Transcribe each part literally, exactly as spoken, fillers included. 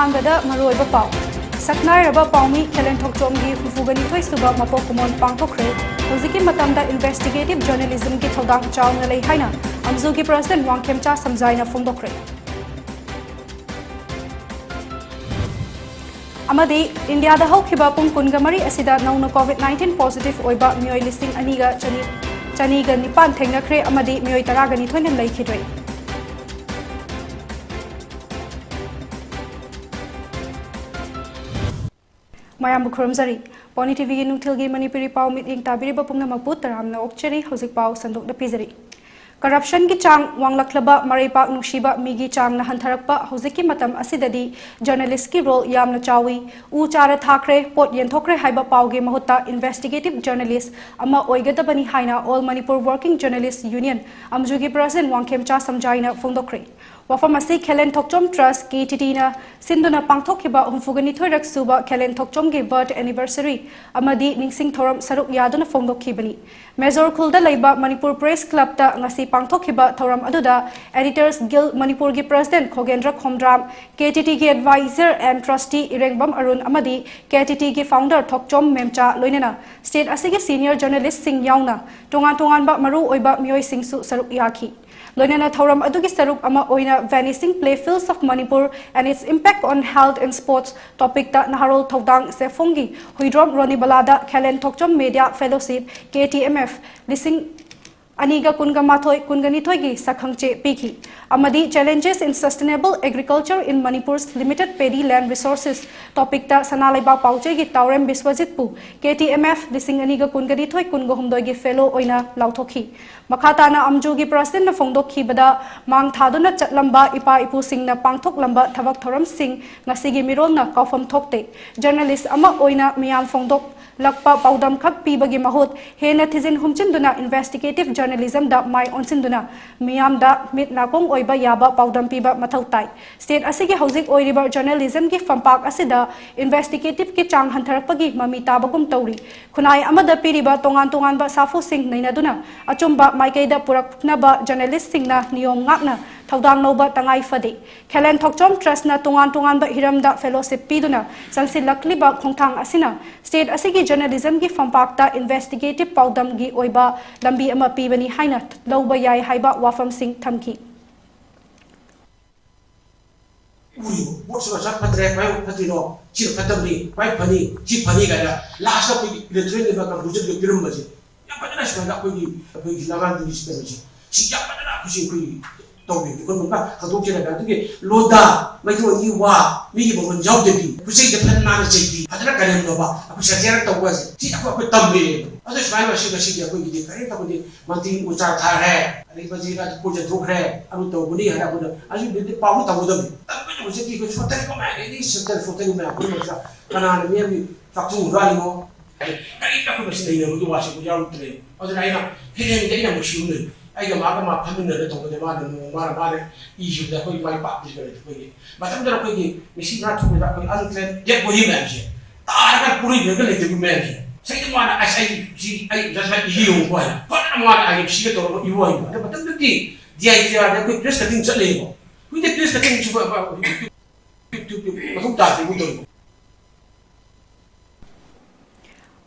ꯑꯍꯥꯟꯕꯗ ꯃꯔꯨꯑꯣꯏꯕ ꯄꯥꯎ꯫ ꯁꯛꯅꯥꯏꯔꯕ ꯄꯥꯎꯃꯤ ꯈꯦꯂꯦꯟ ꯊꯣꯛꯆꯣꯝꯒꯤ ꯍꯨꯝꯐꯨꯒ ꯅꯤꯊꯣꯏ ꯁꯨꯕ ꯃꯄꯣꯛ ꯀꯨꯝꯑꯣꯟ ꯄꯥꯡꯊꯣꯛꯈ꯭ꯔꯦ꯫ ꯍꯧꯖꯤꯛꯀꯤ ꯃꯇꯝꯗ investigative journalismꯒꯤ ꯊꯧꯗꯥꯡ ꯆꯥꯎꯅ ꯂꯩ ꯍꯥꯏꯅ ꯑꯝꯖꯨꯒꯤ president ꯋꯥꯡꯈꯦꯝꯆꯥ ꯁꯝꯖꯥꯏꯅ ꯐꯣꯡꯗꯣꯛꯈ꯭ꯔꯦ꯫ ꯑꯃꯗꯤ ꯏꯟꯗꯤꯌꯥꯗ ꯍꯧꯈꯤꯕ ꯄꯨꯡ ꯀꯨꯟꯒ ꯃꯔꯤ ꯑꯁꯤꯗ ꯅꯧꯅ COVID nineteen positive ꯑꯣꯏꯕ ꯃꯤꯑꯣꯏ ꯂꯤꯁꯤꯡ ꯑꯅꯤꯒ ꯆꯅꯤ, ꯆꯅꯤꯒ ꯅꯤꯄꯥꯟ ꯊꯦꯡꯅꯈ꯭ꯔꯦ ꯑꯃꯗꯤ ꯃꯤꯑꯣꯏ ꯇꯔꯥꯒ ꯅꯤꯊꯣꯏꯅ ꯂꯩꯈꯤꯗ꯭ꯔꯦ꯫ ꯃꯌꯥꯝꯕꯨ ꯈꯨꯔꯨꯝꯖꯔꯤ꯫ ꯄꯣꯅꯤ TVꯒꯤ ꯅꯨꯡꯊꯤꯜꯒꯤ ꯃꯅꯤꯄꯨꯔꯤ ꯄꯥꯎ ꯃꯤꯠꯌꯦꯡ ꯇꯥꯕꯤꯔꯤꯕ ꯄꯨꯝꯅꯃꯛꯄꯨ ꯇꯔꯥꯝꯅ ꯑꯣꯛꯆꯔꯤ꯫ ꯍꯧꯖꯤꯛ ꯄꯥꯎ ꯁꯟꯗꯣꯛꯅ ꯄꯤꯖꯔꯤ꯫ Corruptionꯒꯤ ꯆꯥꯡ ꯋꯥꯡꯂꯛꯂꯕ, ꯃꯔꯩꯄꯥꯛ ꯅꯨꯡꯁꯤꯕ ꯃꯤꯒꯤ ꯆꯥꯡꯅ ꯍꯟꯊꯔꯛꯄ ꯍꯧꯖꯤꯛꯀꯤ ꯃꯇꯝ ꯑꯁꯤꯗꯗꯤ journalistꯀꯤ role ꯌꯥꯝꯅ ꯆꯥꯎꯏ꯫ ꯎ ꯆꯥꯔ ꯊꯥꯈ꯭ꯔꯦ, ꯄꯣꯠ ꯌꯦꯟꯊꯣꯛꯈ꯭ꯔꯦ ꯍꯥꯏꯕ ꯄꯥꯎꯒꯤ ꯃꯍꯨꯠꯇ investigative journalist ꯑꯃ ꯑꯣꯏꯒꯗꯕꯅꯤ ꯍꯥꯏꯅ All Manipur Working Journalist Union, ꯑꯝꯖꯨꯒꯤ president Wangkhemcha ꯁꯝꯖꯥꯏꯅ ꯐꯣꯡꯗꯣꯛꯈ꯭ꯔꯦ꯫ ꯋꯥꯐꯝ ꯑꯁꯤ ꯈꯦꯂꯦꯟ ꯊꯣꯛꯆꯣꯝ Trust, KTTꯅ ꯁꯤꯟꯗꯨꯅ ꯄꯥꯡꯊꯣꯛꯈꯤꯕ ꯍꯨꯝꯐꯨꯒ ꯅꯤꯊꯣꯏꯔꯛ ꯁꯨꯕ ꯈꯦꯂꯦꯟ ꯊꯣꯛꯆꯣꯝꯒꯤ birth anniversary ꯑꯃꯗꯤ ꯅꯤꯡꯁꯤꯡ ꯊꯧꯔꯝ ꯁꯔꯨꯛ ꯌꯥꯗꯨꯅ ꯐꯣꯡꯗꯣꯛꯈꯤꯕꯅꯤ꯫ ꯃꯦꯖꯣꯔ ꯈꯨꯜꯗ ꯂꯩꯕ ꯃꯅꯤꯄꯨꯔ Press Clubꯇ ꯉꯁꯤ ꯄꯥꯡꯊꯣꯛꯈꯤꯕ ꯊꯧꯔꯝ ꯑꯗꯨꯗ Editors Guild ꯃꯅꯤꯄꯨꯔꯒꯤ president ꯈꯣꯒꯦꯟꯗ꯭ꯔ Khomdram, KTTꯒꯤ advisor and trustee ꯏꯔꯦꯡꯕꯝ Arun ꯑꯃꯗꯤ KTTꯒꯤ founder ꯊꯣꯛꯆꯣꯝ ꯃꯦꯝꯆꯥ ꯂꯣꯏꯅꯅ state ꯑꯁꯤꯒꯤ senior journalistꯁꯤꯡ ꯌꯥꯎꯅ ꯇꯣꯉꯥꯟ ꯇꯣꯉꯥꯟꯕ ꯃꯔꯨ ꯑꯣꯏꯕ ꯃꯤꯑꯣꯏꯁꯤꯡꯁꯨ ꯁꯔꯨꯛ ꯌꯥꯈꯤ꯫ ꯂꯣꯏꯅꯅ ꯊꯧꯔꯝ ꯑꯗꯨꯒꯤ ꯁꯔꯨꯛ ꯑꯃ ꯑꯣꯏꯅ Vanishing Playfields of Manipur and its Impact on Health in Sports topicꯇ ꯅꯍꯥꯔꯣꯜ ꯊꯧꯗꯥꯡ ꯆꯦꯐꯣꯡꯒꯤ ꯍꯨꯏꯗ꯭ꯔꯣꯝ ꯔꯣꯅꯤꯕꯂꯥꯗ ꯈꯦꯂꯦꯟ ꯊꯣꯛꯆꯣꯝ Media Fellowship, KTMF, ꯂꯤꯁꯤꯡ ꯑꯅꯤꯒ ꯀꯨꯟꯒ ꯃꯥꯊꯣꯏ, ꯀꯨꯟꯒ ꯅꯤꯊꯣꯏꯒꯤ ꯁꯛꯈꯪꯆꯦ ꯄꯤꯈꯤ꯫ ꯑꯃꯗꯤ Challenges in Sustainable Agriculture in Manipur's Limited Paddy Land Resources topicꯇ ꯁꯅꯥ ꯂꯩꯕꯥꯛ ꯄꯥꯎꯆꯦꯒꯤ ꯇꯥꯎꯔꯦꯝ ꯕꯤꯁ꯭ꯋꯖꯤꯠꯄꯨ KTMF ꯂꯤꯁꯤꯡ ꯑꯅꯤꯒ ꯀꯨꯟꯒ ꯅꯤꯊꯣꯏ, ꯀꯨꯟꯒ ꯍꯨꯝꯗꯣꯏꯒꯤ fellow ꯑꯣꯏꯅ ꯂꯥꯎꯊꯣꯛꯈꯤ꯫ ꯃꯈꯥ ꯇꯥꯅ ꯑꯝꯖꯨꯒꯤ presidentꯅ ꯐꯣꯡꯗꯣꯛꯈꯤꯕꯗ, ꯃꯥꯡ ꯊꯥꯗꯨꯅ ꯆꯠꯂꯝꯕ ꯏꯄꯥ ꯏꯄꯨꯁꯤꯡꯅ ꯄꯥꯡꯊꯣꯛꯂꯝꯕ ꯊꯕꯛ ꯊꯧꯔꯝꯁꯤꯡ ꯉꯁꯤꯒꯤ ꯃꯤꯔꯣꯜꯅ ꯀꯥꯎꯐꯝ ꯊꯣꯛꯇꯦ꯫ Journalist ꯑꯃ ꯑꯣꯏꯅ ꯃꯤꯌꯥꯝ ꯐꯣꯡꯗꯣꯛꯂꯛꯄ ꯄꯥꯎꯗꯝꯈꯛ ꯄꯤꯕꯒꯤ ꯃꯍꯨꯠ, ꯍꯦꯟꯅ ꯊꯤꯖꯤꯟ ꯍꯨꯝꯖꯤꯟꯗꯨꯅ investigative journalismꯗ ꯃꯥꯏ ꯑꯣꯟꯁꯤꯟꯗꯨꯅ ꯃꯤꯌꯥꯝꯗ ꯃꯤꯠ ꯅꯥꯀꯣꯡ ꯑꯣꯏꯕ ꯌꯥꯕ ꯄꯥꯎꯗꯝ ꯄꯤꯕ ꯃꯊꯧ ꯇꯥꯏ꯫ State ꯑꯁꯤꯒꯤ ꯍꯧꯖꯤꯛ ꯑꯣꯏꯔꯤꯕ journalismꯒꯤ ꯐꯝꯄꯥꯛ ꯑꯁꯤꯗ investigative ꯀꯤ ꯆꯥꯡ ꯍꯟꯊꯔꯛꯄꯒꯤ ꯃꯃꯤ ꯇꯥꯕꯒꯨꯝ ꯇꯧꯔꯤ꯫ ꯈꯨꯟꯅꯥꯏ ꯑꯃꯗ ꯄꯤꯔꯤꯕ ꯇꯣꯉꯥꯟ ꯇꯣꯉꯥꯟꯕ ꯁꯥꯐꯨꯁꯤꯡ ꯅꯩꯅꯗꯨꯅ ꯑꯆꯨꯝꯕ ꯃꯥꯏꯀꯩꯗ ꯄꯨꯔꯛꯅꯕ journalistꯁꯤꯡꯅ ꯅꯤꯌꯣꯝ ꯉꯥꯛꯅ ꯊꯧꯗꯥꯡ ꯂꯧꯕ ꯇꯉꯥꯏ ꯐꯗꯦ꯫ ꯈꯦꯂꯦꯟ ꯊꯣꯛꯆꯣꯝ ꯇ꯭ꯔꯁꯅ ꯇꯣꯉꯥꯟ ꯇꯣꯉꯥꯟꯕ ꯍꯤꯔꯝꯗ ꯐꯦꯂꯣꯁꯤꯞ ꯄꯤꯗꯨꯅ ꯆꯪꯁꯤꯜꯂꯛꯂꯤꯕ ꯈꯣꯡꯊꯥꯡ ꯑꯁꯤꯅ ꯁ꯭ꯇꯦꯠ ꯑꯁꯤꯒꯤ ꯖꯔꯅꯦꯂꯤꯖꯝꯒꯤ ꯐꯝꯄꯥꯛꯇ ꯏꯟꯚꯦꯁꯇꯤꯒꯦꯇꯤꯚ ꯄꯥꯎꯗꯝꯒꯤ ꯑꯣꯏꯕ ꯂꯝꯕꯤ ꯑꯃ ꯄꯤꯕꯅꯤ ꯍꯥꯏꯅ ꯂꯧꯕ ꯌꯥꯏ ꯍꯥꯏꯕ ꯋꯥꯐꯝꯁꯤꯡ ꯊꯝꯈꯤ꯫ ꯎꯔꯤꯕ ꯄꯣꯠꯁꯤꯃ ꯁꯛ ꯐꯠꯇ꯭ꯔꯦ, ꯀꯃꯥꯏꯅ ꯐꯠꯇ꯭ꯔꯤꯅꯣ? ꯁꯤ ꯐꯠꯇꯕꯅꯤ, ꯀꯃꯥꯏꯅ ꯐꯅꯤ? ꯁꯤ ꯐꯅꯤ ꯀꯥꯏꯅ ꯂꯥꯁꯇ ꯑꯩꯈꯣꯏꯒꯤ ꯏꯂꯦꯛꯇ꯭ꯔꯤꯛ ꯑꯣꯏꯕ ꯀꯟꯀ꯭ꯂꯨꯖꯟꯗꯣ ꯄꯤꯔꯝꯕꯁꯦ ꯌꯥꯝ ꯐꯖꯅ ꯁꯨꯃꯥꯏꯅ ꯑꯩꯈꯣꯏꯒꯤ, ꯑꯩꯈꯣꯏꯒꯤ ꯅꯥꯒꯥꯂꯦꯟꯒꯤ ꯁꯤꯁꯇꯦꯝꯁꯦ ꯁꯤ ꯌꯥꯝ ꯐꯖꯅ ꯑꯩꯈꯣꯏꯁꯦ ꯑꯩꯈꯣꯏꯒꯤ ꯇꯧꯕꯤꯕꯅꯤ꯫ ꯑꯩꯈꯣꯏ ꯃꯨꯛꯀ ꯍꯧꯗꯣꯛꯆꯔꯒ ꯑꯗꯨꯒꯤ ꯂꯣꯟꯗꯥ ꯃꯩꯇꯩꯂꯣꯟꯒꯤ ꯋꯥ ꯃꯤꯒꯤ ꯃꯒꯨꯟ ꯌꯥꯎꯗꯕꯤ, ꯈꯨꯠꯆꯩꯗ ꯐꯟ ꯃꯥꯅ ꯆꯩꯕꯤ, ꯐꯖꯅ ꯀꯔꯦꯝꯅꯕ, ꯑꯩꯈꯣꯏ ꯁꯦꯇꯤꯌꯥꯔ ꯇꯧꯕ ꯑꯁꯦ ꯁꯤ ꯑꯩꯈꯣꯏ, ꯑꯩꯈꯣꯏ ꯇꯝꯕꯤꯔꯦꯕ꯫ ꯑꯗꯨ ꯁꯨꯃꯥꯏꯅ ꯉꯁꯤ, ꯉꯁꯤꯗꯤ ꯑꯩꯈꯣꯏꯒꯤꯗꯤ ꯀꯔꯤꯝ ꯇꯧꯕꯗꯤ ꯃꯟꯇ꯭ꯔꯤ ꯎꯆꯥ ꯊꯥꯈ꯭ꯔꯦ, ꯑꯗꯩ ꯃꯟꯇ꯭ꯔꯤꯅ ꯀꯣꯏ ꯆꯠꯊꯣꯛꯈ꯭ꯔꯦ, ꯑꯗꯨ ꯇꯧꯕꯅꯤ ꯍꯥꯏꯅ ꯑꯩꯈꯣꯏꯅ ꯑꯁꯤꯒꯨꯝꯕꯗꯤ ꯄꯥꯎ ꯇꯝꯒꯗꯕꯅꯤ꯫ ꯇꯝꯕꯅ ꯍꯧꯖꯤꯛꯇꯤ ꯑꯩꯈꯣꯏ ꯁꯣꯠꯇꯔꯤ ꯀꯃꯥꯏꯅ ꯑꯦꯅꯤ ꯁꯦꯛꯇꯔ ꯁꯣꯠꯇꯔꯤ ꯃꯌꯥꯝ ꯄꯨꯝꯅꯃꯛꯁꯤꯗ ꯀꯅꯥꯅ ꯃꯤꯌꯥꯝꯒꯤ ꯆꯥꯛꯊꯨꯡ ꯍꯨꯔꯥꯜꯂꯤꯅꯣ? ꯀꯔꯤꯝꯇ ꯑꯩꯈꯣꯏ ꯃꯁꯤ ꯅꯩꯅꯕꯒꯤ ꯋꯥꯁꯤ ꯑꯩꯈꯣꯏ ꯌꯥꯎꯔꯛꯇ꯭ꯔꯦ꯫ ꯑꯗꯨꯅ ꯑꯩꯅ ꯍꯦꯟꯅ ꯑꯩꯅ ꯅꯨꯡꯁꯤꯕꯅꯤ꯫ ꯑꯩꯒ ꯃꯥꯒ ꯃꯥ ꯐꯝꯃꯤꯟꯅꯔ ꯇꯧꯕꯗ ꯃꯥꯅ ꯅꯣꯡ ꯃꯥꯅ ꯃꯥꯅ ꯏꯈꯤꯕꯗ ꯑꯩꯈꯣꯏ ꯃꯥꯏ ꯄꯥꯛꯇ꯭ꯔꯤ ꯀꯔꯤ ꯑꯩꯈꯣꯏꯒꯤ ꯃꯇꯝꯗꯨꯗ ꯑꯩꯈꯣꯏꯒꯤ ꯃꯤꯁꯤ ꯉꯥ ꯊꯣꯛꯄꯗ ꯑꯩꯈꯣꯏ ꯑꯟꯀ꯭ꯂꯦꯟ ꯗꯦꯠ ꯕꯣꯗꯤ ꯃꯌꯥꯝꯁꯦ ꯇꯥꯔꯒ ꯄꯨꯔꯩꯗ꯭ꯔꯒ ꯂꯩꯇꯕ ꯃꯌꯥꯝꯁꯦ ꯁꯤꯗ ꯃꯥꯅ ꯑꯁ ꯑꯩ ꯁꯤ ꯑꯩ ꯖꯁ ꯏꯍꯤ ꯌꯧꯕ ꯍꯥꯏꯅ ꯐꯖꯅ ꯃꯥꯅ ꯑꯥꯏ ꯑꯦꯐ ꯁꯤꯒ ꯇꯧꯔꯒ ꯏꯕ ꯍꯥꯏꯕ꯫ ꯑꯗ ꯃꯇꯝꯗꯨꯗꯤ ꯗꯤ ꯑꯥꯏ ꯄꯤ ꯑꯥꯔꯗ ꯑꯩꯈꯣꯏ ꯄ꯭ꯔꯦꯁ ꯀꯇꯤꯡ ꯆꯠꯂꯦꯕ꯫ ꯍꯧꯖꯤꯛꯇꯤ ꯄ꯭ꯔꯦꯁ ꯀꯇꯤꯡꯁꯨ ꯃꯊꯧ ꯇꯥꯗ꯭ꯔꯤꯕ ꯇꯧꯔꯤꯕ꯫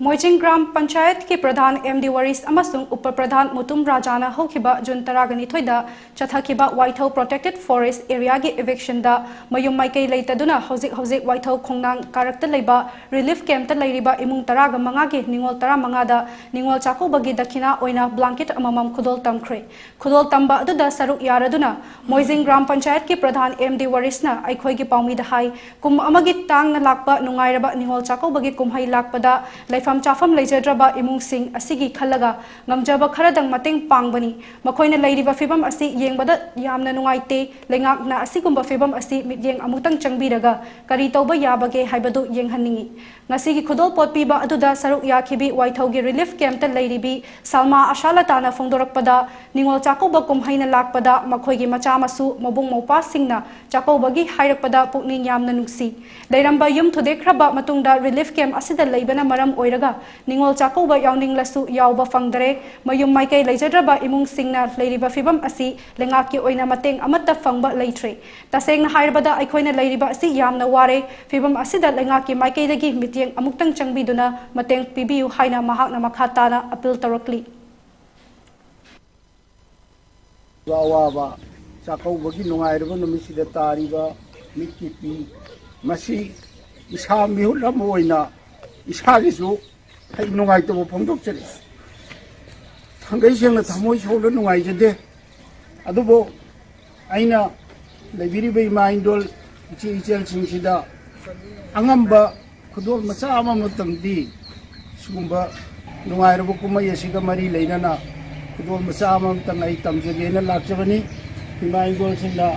ꯃꯣꯏꯖꯤꯡ ꯒ꯭ꯔꯥꯝ ꯄꯟꯆꯥꯌꯠꯀꯤ ꯄ꯭ꯔꯙꯥꯟ ꯑꯦꯝ ꯗꯤ ꯋꯥꯔꯤꯁ ꯑꯃꯁꯨꯡ ꯎꯄ ꯄ꯭ꯔꯙꯥꯟ ꯃꯨꯇꯨꯝ ꯔꯥꯖꯥꯅ ꯍꯧꯈꯤꯕ ꯖꯨꯟ ꯇꯔꯥꯒ ꯅꯤꯊꯣꯏꯗ ꯆꯠꯊꯈꯤꯕ ꯋꯥꯏꯊꯧ ꯄ꯭ꯔꯣꯇꯦꯛꯇꯦꯗ ꯐꯣꯔꯦꯁ ꯑꯦꯔꯤꯌꯥꯒꯤ ꯏꯚꯤꯛꯁꯟꯗ ꯃꯌꯨꯝ ꯃꯥꯏꯀꯩ ꯂꯩꯇꯗꯨꯅ ꯍꯧꯖꯤꯛ ꯍꯧꯖꯤꯛ ꯋꯥꯏꯊꯧ ꯈꯣꯡꯅꯥꯡ ꯀꯥꯔꯛꯇ ꯂꯩꯕ ꯔꯤꯂꯤꯐ ꯀꯦꯝꯞꯇ ꯂꯩꯔꯤꯕ ꯏꯃꯨꯡ ꯇꯔꯥꯒ ꯃꯉꯥꯒꯤ ꯅꯤꯉꯣꯜ ꯇꯔꯥꯃꯉꯥꯗ ꯅꯤꯉꯣꯜ ꯆꯥꯛꯀꯧꯕꯒꯤ ꯗꯈꯤꯅꯥ ꯑꯣꯏꯅ ꯕ꯭ꯂꯥꯡꯀꯦꯠ ꯑꯃꯃꯝ ꯈꯨꯗꯣꯜ ꯇꯝꯈ꯭ꯔꯦ꯫ ꯈꯨꯗꯣꯜ ꯇꯝꯕ ꯑꯗꯨꯗ ꯁꯔꯨꯛ ꯌꯥꯔꯗꯨꯅ ꯃꯣꯏꯖꯤꯡ ꯒ꯭ꯔꯥꯝ ꯄꯟꯆꯥꯌꯠꯀꯤ ꯄ꯭ꯔꯙꯥꯟ ꯑꯦꯝ ꯗꯤ ꯋꯥꯔꯤꯁꯅ ꯑꯩꯈꯣꯏꯒꯤ ꯄꯥꯎꯃꯤꯗ ꯍꯥꯏ, ꯀꯨꯝ ꯑꯃꯒꯤ ꯇꯥꯡꯅ ꯂꯥꯛꯄ ꯅꯨꯡꯉꯥꯏꯔꯕ ꯅꯤꯉꯣꯜ ꯆꯥꯛꯀꯧꯕꯒꯤ ꯀꯨꯝꯍꯩ ꯂꯥꯛꯄꯗ ꯂꯩꯐꯝ ꯆꯥꯐꯝ ꯂꯩꯖꯗ꯭ꯔꯕ ꯏꯃꯨꯡꯁꯤꯡ ꯑꯁꯤꯒꯤ ꯈꯜꯂꯒ ꯉꯝꯖꯕ ꯈꯔꯗꯪ ꯃꯇꯦꯡ ꯄꯥꯡꯕꯅꯤ꯫ ꯃꯈꯣꯏꯅ ꯂꯩꯔꯤꯕ ꯐꯤꯕꯝ ꯑꯁꯤ ꯌꯦꯡꯕꯗ ꯌꯥꯝꯅ ꯅꯨꯡꯉꯥꯏꯇꯦ꯫ ꯂꯩꯉꯥꯛꯅ ꯑꯁꯤꯒꯨꯝꯕ ꯐꯤꯕꯝ ꯑꯁꯤ ꯃꯤꯠꯌꯦꯡ ꯑꯃꯨꯛꯇꯪ ꯆꯪꯕꯤꯔꯒ ꯀꯔꯤ ꯇꯧꯕ ꯌꯥꯕꯒꯦ ꯍꯥꯏꯕꯗꯨ ꯌꯦꯡꯍꯟꯅꯤꯡꯏ꯫ ꯉꯁꯤꯒꯤ ꯈꯨꯗꯣꯜꯄꯣꯠ ꯄꯤꯕ ꯑꯗꯨꯗ ꯁꯔꯨꯛ ꯌꯥꯈꯤꯕꯤ ꯋꯥꯏꯊꯧꯒꯤ ꯔꯤꯂꯤꯐ ꯀꯦꯝꯞꯇ ꯂꯩꯔꯤꯕꯤ ꯁꯜꯃꯥ ꯑꯁꯥꯂꯇꯥꯅ ꯐꯣꯡꯗꯣꯔꯛꯄꯗ, ꯅꯤꯉꯣꯜ ꯆꯥꯛꯀꯧꯕ ꯀꯨꯝꯍꯩꯅ ꯂꯥꯛꯄꯗ ꯃꯈꯣꯏꯒꯤ ꯃꯆꯥ ꯃꯁꯨ ꯃꯕꯨꯡ ꯃꯧꯄ꯭ꯋꯥꯁꯤꯡꯅ ꯆꯥꯛꯀꯧꯕꯒꯤ ꯍꯥꯏꯔꯛꯄꯗ ꯄꯨꯛꯅꯤꯡ ꯌꯥꯝꯅ ꯅꯨꯡꯁꯤ꯫ ꯂꯩꯔꯝꯕ ꯌꯨꯝ ꯊꯨꯗꯦꯛꯈ꯭ꯔꯕ ꯃꯇꯨꯡꯗ ꯔꯤꯂꯤꯐ ꯀꯦꯝꯞ ꯑꯁꯤꯗ ꯂꯩꯕꯅ ꯃꯔꯝ ꯑꯣꯏꯔꯒ ꯅꯤꯉꯣꯜ ꯆꯥꯛꯀꯧꯕ ꯌꯥꯎꯅꯤꯡꯂꯁꯨ ꯌꯥꯎꯕ ꯐꯪꯗꯔꯦ꯫ ꯃꯌꯨꯝ ꯃꯥꯏꯀꯩ ꯂꯩꯖꯗ꯭ꯔꯕ ꯏꯃꯨꯡꯁꯤꯡꯅ ꯂꯩꯔꯤꯕ ꯐꯤꯕꯝ ꯑꯁꯤ ꯂꯩꯉꯥꯛꯀꯤ ꯑꯣꯏꯅ ꯃꯇꯦꯡ ꯑꯃꯠꯇ ꯐꯪꯕ ꯂꯩꯇ꯭ꯔꯦ꯫ ꯇꯁꯦꯡꯅ ꯍꯥꯏꯔꯕꯗ ꯑꯩꯈꯣꯏꯅ ꯂꯩꯔꯤꯕ ꯑꯁꯤ ꯌꯥꯝꯅ ꯋꯥꯔꯦ꯫ ꯐꯤꯕꯝ ꯑꯁꯤꯗ ꯂꯩꯉꯥꯛꯀꯤ ꯃꯥꯏꯀꯩꯗꯒꯤ ꯃꯤꯠꯌꯦꯡ ꯑꯃꯨꯛꯇꯪ ꯆꯪꯕꯤꯗꯨꯅ ꯃꯇꯦꯡ ꯄꯤꯕꯤꯌꯨ ꯍꯥꯏꯅ ꯃꯍꯥꯛꯅ ꯃꯈꯥ ꯇꯥꯅ ꯑꯄꯤꯜ ꯇꯧꯔꯛꯂꯤ꯫ ꯑꯋꯥꯕ ꯆꯥꯛꯀꯧꯕꯒꯤ ꯅꯨꯡꯉꯥꯏꯔꯕ ꯅꯨꯃꯤꯠꯁꯤꯗ ꯇꯥꯔꯤꯕ ꯃꯤꯠꯀꯤ ꯄꯤ, ꯃꯁꯤ ꯏꯁꯥ ꯃꯤꯍꯨꯠ ꯑꯃ ꯑꯣꯏꯅ ꯏꯁꯥꯒꯤꯁꯨ ꯑꯩ ꯅꯨꯡꯉꯥꯏꯇꯕ ꯐꯣꯡꯗꯣꯛꯆꯔꯤ꯫ ꯊꯥꯡꯒꯩ ꯁꯦꯡꯅ ꯊꯃꯣꯏ ꯁꯣꯛꯅ ꯅꯨꯡꯉꯥꯏꯖꯗꯦ꯫ ꯑꯗꯨꯕꯨ ꯑꯩꯅ ꯂꯩꯕꯤꯔꯤꯕ ꯏꯃꯥ ꯏꯟꯗꯣꯜ, ꯏꯆꯦ ꯏꯆꯜꯁꯤꯡꯁꯤꯗ ꯑꯉꯝꯕ ꯈꯨꯗꯣꯜ ꯃꯆꯥ ꯑꯃꯃꯝꯇꯪꯗꯤ ꯁꯤꯒꯨꯝꯕ ꯅꯨꯡꯉꯥꯏꯔꯕ ꯀꯨꯝꯍꯩ ꯑꯁꯤꯒ ꯃꯔꯤ ꯂꯩꯅꯅ ꯈꯨꯗꯣꯜ ꯃꯆꯥ ꯑꯃꯃꯝꯇꯪ ꯑꯩ ꯇꯝꯖꯒꯦꯅ ꯂꯥꯛꯆꯕꯅꯤ꯫ ꯏꯃꯥ ꯏꯟꯗꯣꯜꯁꯤꯡꯅ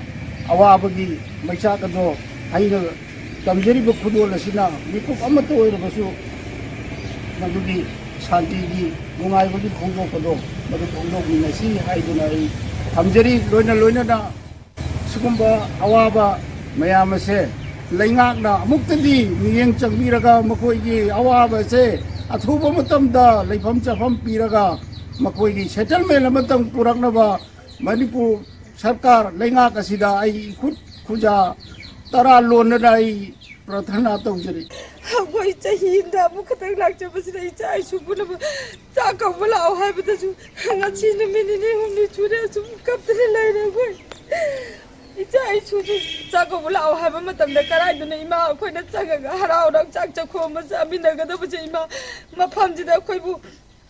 ꯑꯋꯥꯕꯒꯤ ꯃꯩꯆꯥꯛ ꯑꯗꯣ ꯑꯩꯅ ꯇꯝꯖꯔꯤꯕ ꯈꯨꯗꯣꯜ ꯑꯁꯤꯅ ꯃꯤꯀꯨꯞ ꯑꯃꯠꯇ ꯑꯣꯏꯔꯕꯁꯨ ꯃꯗꯨꯒꯤ ꯁꯥꯟꯇꯤꯒꯤ ꯅꯨꯡꯉꯥꯏꯕꯒꯤ ꯐꯣꯡꯗꯣꯛꯄꯗꯣ ꯃꯗꯨ ꯐꯣꯡꯗꯣꯛꯃꯤꯟꯅꯁꯤ ꯍꯥꯏꯗꯨꯅ ꯑꯩ ꯊꯝꯖꯔꯤ꯫ ꯂꯣꯏꯅ ꯂꯣꯏꯅꯅ ꯁꯤꯒꯨꯝꯕ ꯑꯋꯥꯕ ꯃꯌꯥꯝ ꯑꯁꯦ ꯂꯩꯉꯥꯛꯅ ꯑꯃꯨꯛꯇꯗꯤ ꯃꯤꯠꯌꯦꯡ ꯆꯪꯕꯤꯔꯒ ꯃꯈꯣꯏꯒꯤ ꯑꯋꯥꯕꯁꯦ ꯑꯊꯨꯕ ꯃꯇꯝꯗ ꯂꯩꯐꯝ ꯆꯥꯐꯝ ꯄꯤꯔꯒ ꯃꯈꯣꯏꯒꯤ ꯁꯦꯇꯜꯃꯦꯟ ꯑꯃꯇꯪ ꯄꯨꯔꯛꯅꯕ ꯃꯅꯤꯄꯨꯔ ꯁꯔꯀꯥꯔ ꯂꯩꯉꯥꯛ ꯑꯁꯤꯗ ꯑꯩ ꯏꯈꯨꯠ ꯈꯨꯖꯥ ꯇꯔꯥ ꯂꯣꯟꯅꯅ ꯑꯩ ꯄ꯭ꯔꯥꯔꯊꯅꯥ ꯇꯧꯖꯔꯤ꯫ ꯑꯩꯈꯣꯏ ꯆꯍꯤ ꯑꯃꯗ ꯑꯃꯨꯛꯈꯛꯇꯪ ꯂꯥꯛꯆꯕꯁꯤꯗ ꯏꯆꯥ ꯏꯁꯨ ꯄꯨꯝꯅꯃꯛ ꯆꯥꯛ ꯀꯧꯕ ꯂꯥꯛꯑꯣ ꯍꯥꯏꯕꯗꯁꯨ ꯉꯁꯤ ꯅꯨꯃꯤꯠ ꯅꯤꯅꯤ ꯍꯨꯝꯅꯤ ꯁꯨꯔꯦ ꯑꯁꯨꯝ ꯀꯞꯇꯅ ꯂꯩꯔꯦ ꯑꯩꯈꯣꯏ꯫ ꯏꯆꯥ ꯏꯁꯨꯁꯨ ꯆꯥꯛ ꯀꯧꯕ ꯂꯥꯛꯑꯣ ꯍꯥꯏꯕ ꯃꯇꯝꯗ ꯀꯗꯥꯏꯗꯅꯣ ꯏꯃꯥ ꯑꯩꯈꯣꯏꯅ ꯆꯪꯉꯒ ꯍꯔꯥꯎ ꯍꯔꯥꯎ ꯆꯥꯛ ꯆꯥꯛꯈꯣꯝ ꯑꯃ ꯆꯥꯃꯤꯟꯅꯒꯗꯕꯁꯦ ꯏꯃꯥ ꯃꯐꯝꯁꯤꯗ ꯑꯩꯈꯣꯏꯕꯨ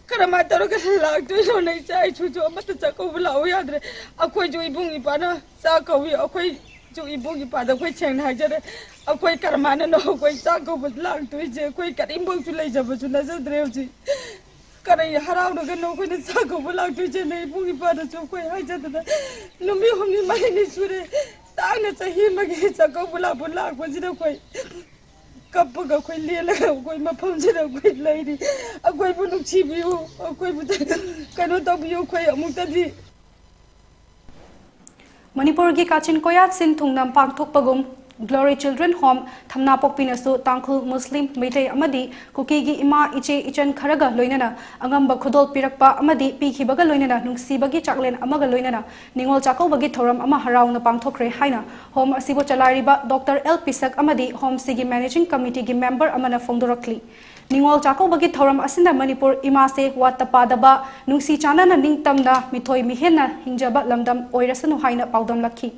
ꯀꯔꯝꯍꯥꯏꯅ ꯇꯧꯔꯒ ꯂꯥꯛꯇꯣꯏꯅꯣꯅ ꯏꯆꯥ ꯏꯁꯨꯁꯨ ꯑꯃꯠꯇ ꯆꯥꯛ ꯀꯧꯕ ꯂꯥꯛꯑꯣ ꯌꯥꯗ꯭ꯔꯦ꯫ ꯑꯩꯈꯣꯏꯁꯨ ꯏꯕꯨꯡ ꯏꯄꯥꯅ ꯆꯥꯛ ꯀꯧꯏ, ꯑꯩꯈꯣꯏꯁꯨ ꯏꯕꯨꯡ ꯏꯄꯥꯗ ꯑꯩꯈꯣꯏ ꯁꯦꯡꯅ ꯍꯥꯏꯖꯔꯦ, ꯑꯩꯈꯣꯏ ꯀꯔꯝꯍꯥꯏꯅꯅꯣ ꯑꯩꯈꯣꯏ ꯆꯥꯛ ꯀꯧꯕ ꯂꯥꯛꯇꯣꯏꯁꯦ? ꯑꯩꯈꯣꯏ ꯀꯔꯤꯝꯐꯥꯎꯁꯨ ꯂꯩꯖꯕꯁꯨ ꯅꯠꯆꯗ꯭ꯔꯦ ꯍꯧꯖꯤꯛ꯫ ꯀꯔꯤ ꯍꯔꯥꯎꯔꯒꯅꯣ ꯑꯩꯈꯣꯏꯅ ꯆꯥꯛ ꯀꯧꯕ ꯂꯥꯛꯇꯣꯏꯁꯦꯅ ꯏꯕꯨꯡ ꯏꯄꯥꯗꯁꯨ ꯑꯩꯈꯣꯏ ꯍꯥꯏꯖꯗꯅ ꯅꯨꯃꯤꯠ ꯍꯨꯝꯅꯤ ꯃꯔꯤꯅꯤ ꯁꯨꯔꯦ꯫ ꯇꯥꯡꯅ ꯆꯍꯤ ꯑꯃꯒꯤ ꯆꯥꯛꯀꯧꯕ ꯂꯥꯛꯄ ꯂꯥꯛꯄꯁꯤꯗ ꯑꯩꯈꯣꯏ ꯀꯞꯄꯒ ꯑꯩꯈꯣꯏ ꯂꯦꯜꯂꯒ ꯑꯩꯈꯣꯏ ꯃꯐꯝꯁꯤꯗ ꯑꯩꯈꯣꯏ ꯂꯩꯔꯤ꯫ ꯑꯩꯈꯣꯏꯕꯨ ꯅꯨꯡꯁꯤꯕꯤꯌꯨ, ꯑꯩꯈꯣꯏꯕꯨ ꯀꯩꯅꯣ ꯇꯧꯕꯤꯌꯨ꯫ ꯑꯩꯈꯣꯏ ꯑꯃꯨꯛꯇꯗꯤ ꯃꯅꯤꯄꯨꯔꯒꯤ ꯀꯥꯆꯤꯟ ꯀꯣꯌꯥ ꯁꯤꯟ ꯊꯨꯡꯅ ꯄꯥꯡꯊꯣꯛꯄꯒꯨꯝ Glory Children Home ꯊꯝꯅꯥꯄꯣꯛꯄꯤꯅꯁꯨ ꯇꯥꯡꯈꯨꯜ, ꯃꯨꯁꯂꯤꯝ, ꯃꯩꯇꯩ ꯑꯃꯗꯤ ꯀꯨꯀꯤꯒꯤ ꯏꯃꯥ, ꯏꯆꯦ, ꯏꯆꯟ ꯈꯔꯒ ꯂꯣꯏꯅꯅ ꯑꯉꯝꯕ ꯈꯨꯗꯣꯜ ꯄꯤꯔꯛꯄ ꯑꯃꯗꯤ ꯄꯤꯈꯤꯕꯒ ꯂꯣꯏꯅꯅ ꯅꯨꯡꯁꯤꯕꯒꯤ ꯆꯥꯛꯂꯦꯟ ꯑꯃꯒ ꯂꯣꯏꯅꯅ ꯅꯤꯉꯣꯜ ꯆꯥꯛꯀꯧꯕꯒꯤ ꯊꯧꯔꯝ ꯑꯃ ꯍꯔꯥꯎꯅ ꯄꯥꯡꯊꯣꯛꯈ꯭ꯔꯦ ꯍꯥꯏꯅ ꯍꯣꯝ ꯑꯁꯤꯕꯨ ꯆꯂꯥꯏꯔꯤꯕ ꯗꯣꯛꯇꯔ ꯑꯦꯜ ꯄꯤꯁꯛ ꯑꯃꯗꯤ ꯍꯣꯝꯁꯤꯒꯤ ꯃꯦꯅꯦꯖꯤꯡ ꯀꯃꯤꯇꯤꯒꯤ ꯃꯦꯝꯕꯔ ꯑꯃꯅ ꯐꯣꯡꯗꯣꯔꯛꯂꯤ꯫ ꯅꯤꯉꯣꯜ ꯆꯥꯛꯀꯧꯕꯒꯤ ꯊꯧꯔꯝ ꯑꯁꯤꯅ ꯃꯅꯤꯄꯨꯔ ꯏꯃꯥꯁꯦ ꯋꯥꯠꯇ ꯄꯥꯗꯕ, ꯅꯨꯡꯁꯤ ꯆꯥꯟꯅꯅ ꯅꯤꯡꯇꯝꯅ, ꯃꯤꯊꯣꯏ ꯃꯤꯍꯦꯟꯅ ꯍꯤꯡꯖꯕ ꯂꯝꯗꯝ ꯑꯣꯏꯔꯁꯅꯨ ꯍꯥꯏꯅ ꯄꯥꯎꯗꯝꯂꯛꯈꯤ꯫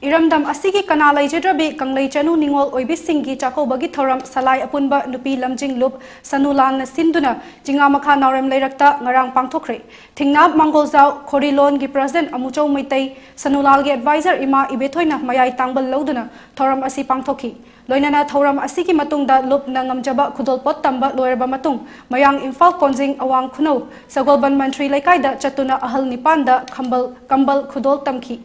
ꯏꯔꯝꯗꯝ ꯑꯁꯤꯒꯤ ꯀꯅꯥ ꯂꯩꯖꯗ꯭ꯔꯕꯤ ꯀꯪꯂꯩ ꯆꯅꯨ ꯅꯤꯉꯣꯜ ꯑꯣꯏꯕꯤꯁꯤꯡꯒꯤ ꯆꯥꯛꯀꯧꯕꯒꯤ ꯊꯧꯔꯝ ꯁꯂꯥꯏ ꯑꯄꯨꯟꯕ ꯅꯨꯄꯤ ꯂꯝꯖꯤꯡ ꯂꯨꯞ ꯁꯅꯨꯂꯥꯜꯅ ꯁꯤꯟꯗꯨꯅ ꯆꯤꯉꯥ ꯃꯈꯥ ꯅꯥꯎꯔꯦꯝ ꯂꯩꯔꯛꯇ ꯉꯔꯥꯡ ꯄꯥꯡꯊꯣꯛꯈ꯭ꯔꯦ꯫ ꯊꯤꯡꯅꯥꯞ ꯃꯥꯡꯒꯣꯜꯖꯥꯎ ꯈꯣꯔꯤꯂꯣꯟꯒꯤ ꯄ꯭ꯔꯁꯤꯗꯦꯟ ꯑꯃꯨꯆꯧ ꯃꯩꯇꯩ ꯁꯅꯨꯂꯥꯜꯒꯤ ꯑꯦꯗꯚꯥꯏꯖꯔ ꯏꯃꯥ ꯏꯕꯦꯊꯣꯏꯅ ꯃꯌꯥꯏ ꯇꯥꯡꯕ ꯂꯧꯗꯨꯅ ꯊꯧꯔꯝ ꯑꯁꯤ ꯄꯥꯡꯊꯣꯛꯈꯤ꯫ ꯂꯣꯏꯅꯅ ꯊꯧꯔꯝ ꯑꯁꯤꯒꯤ ꯃꯇꯨꯡꯗ ꯂꯨꯞꯅ ꯉꯝꯖꯕ ꯈꯨꯗꯣꯜꯄꯣꯠ ꯇꯝꯕ ꯂꯣꯏꯔꯕ ꯃꯇꯨꯡ ꯃꯌꯥꯡ ꯏꯝꯐꯥꯜ ꯀꯣꯟꯖꯤꯡ ꯑꯋꯥꯡ ꯈꯨꯅꯧ ꯁꯒꯣꯜꯕꯟ ꯃꯟꯇ꯭ꯔꯤ ꯂꯩꯀꯥꯏꯗ ꯆꯠꯇꯨꯅ ꯑꯍꯜ ꯅꯤꯄꯥꯟꯗ ꯈꯝꯕꯜ, ꯀꯝꯕꯜ ꯈꯨꯗꯣꯜ ꯇꯝꯈꯤ꯫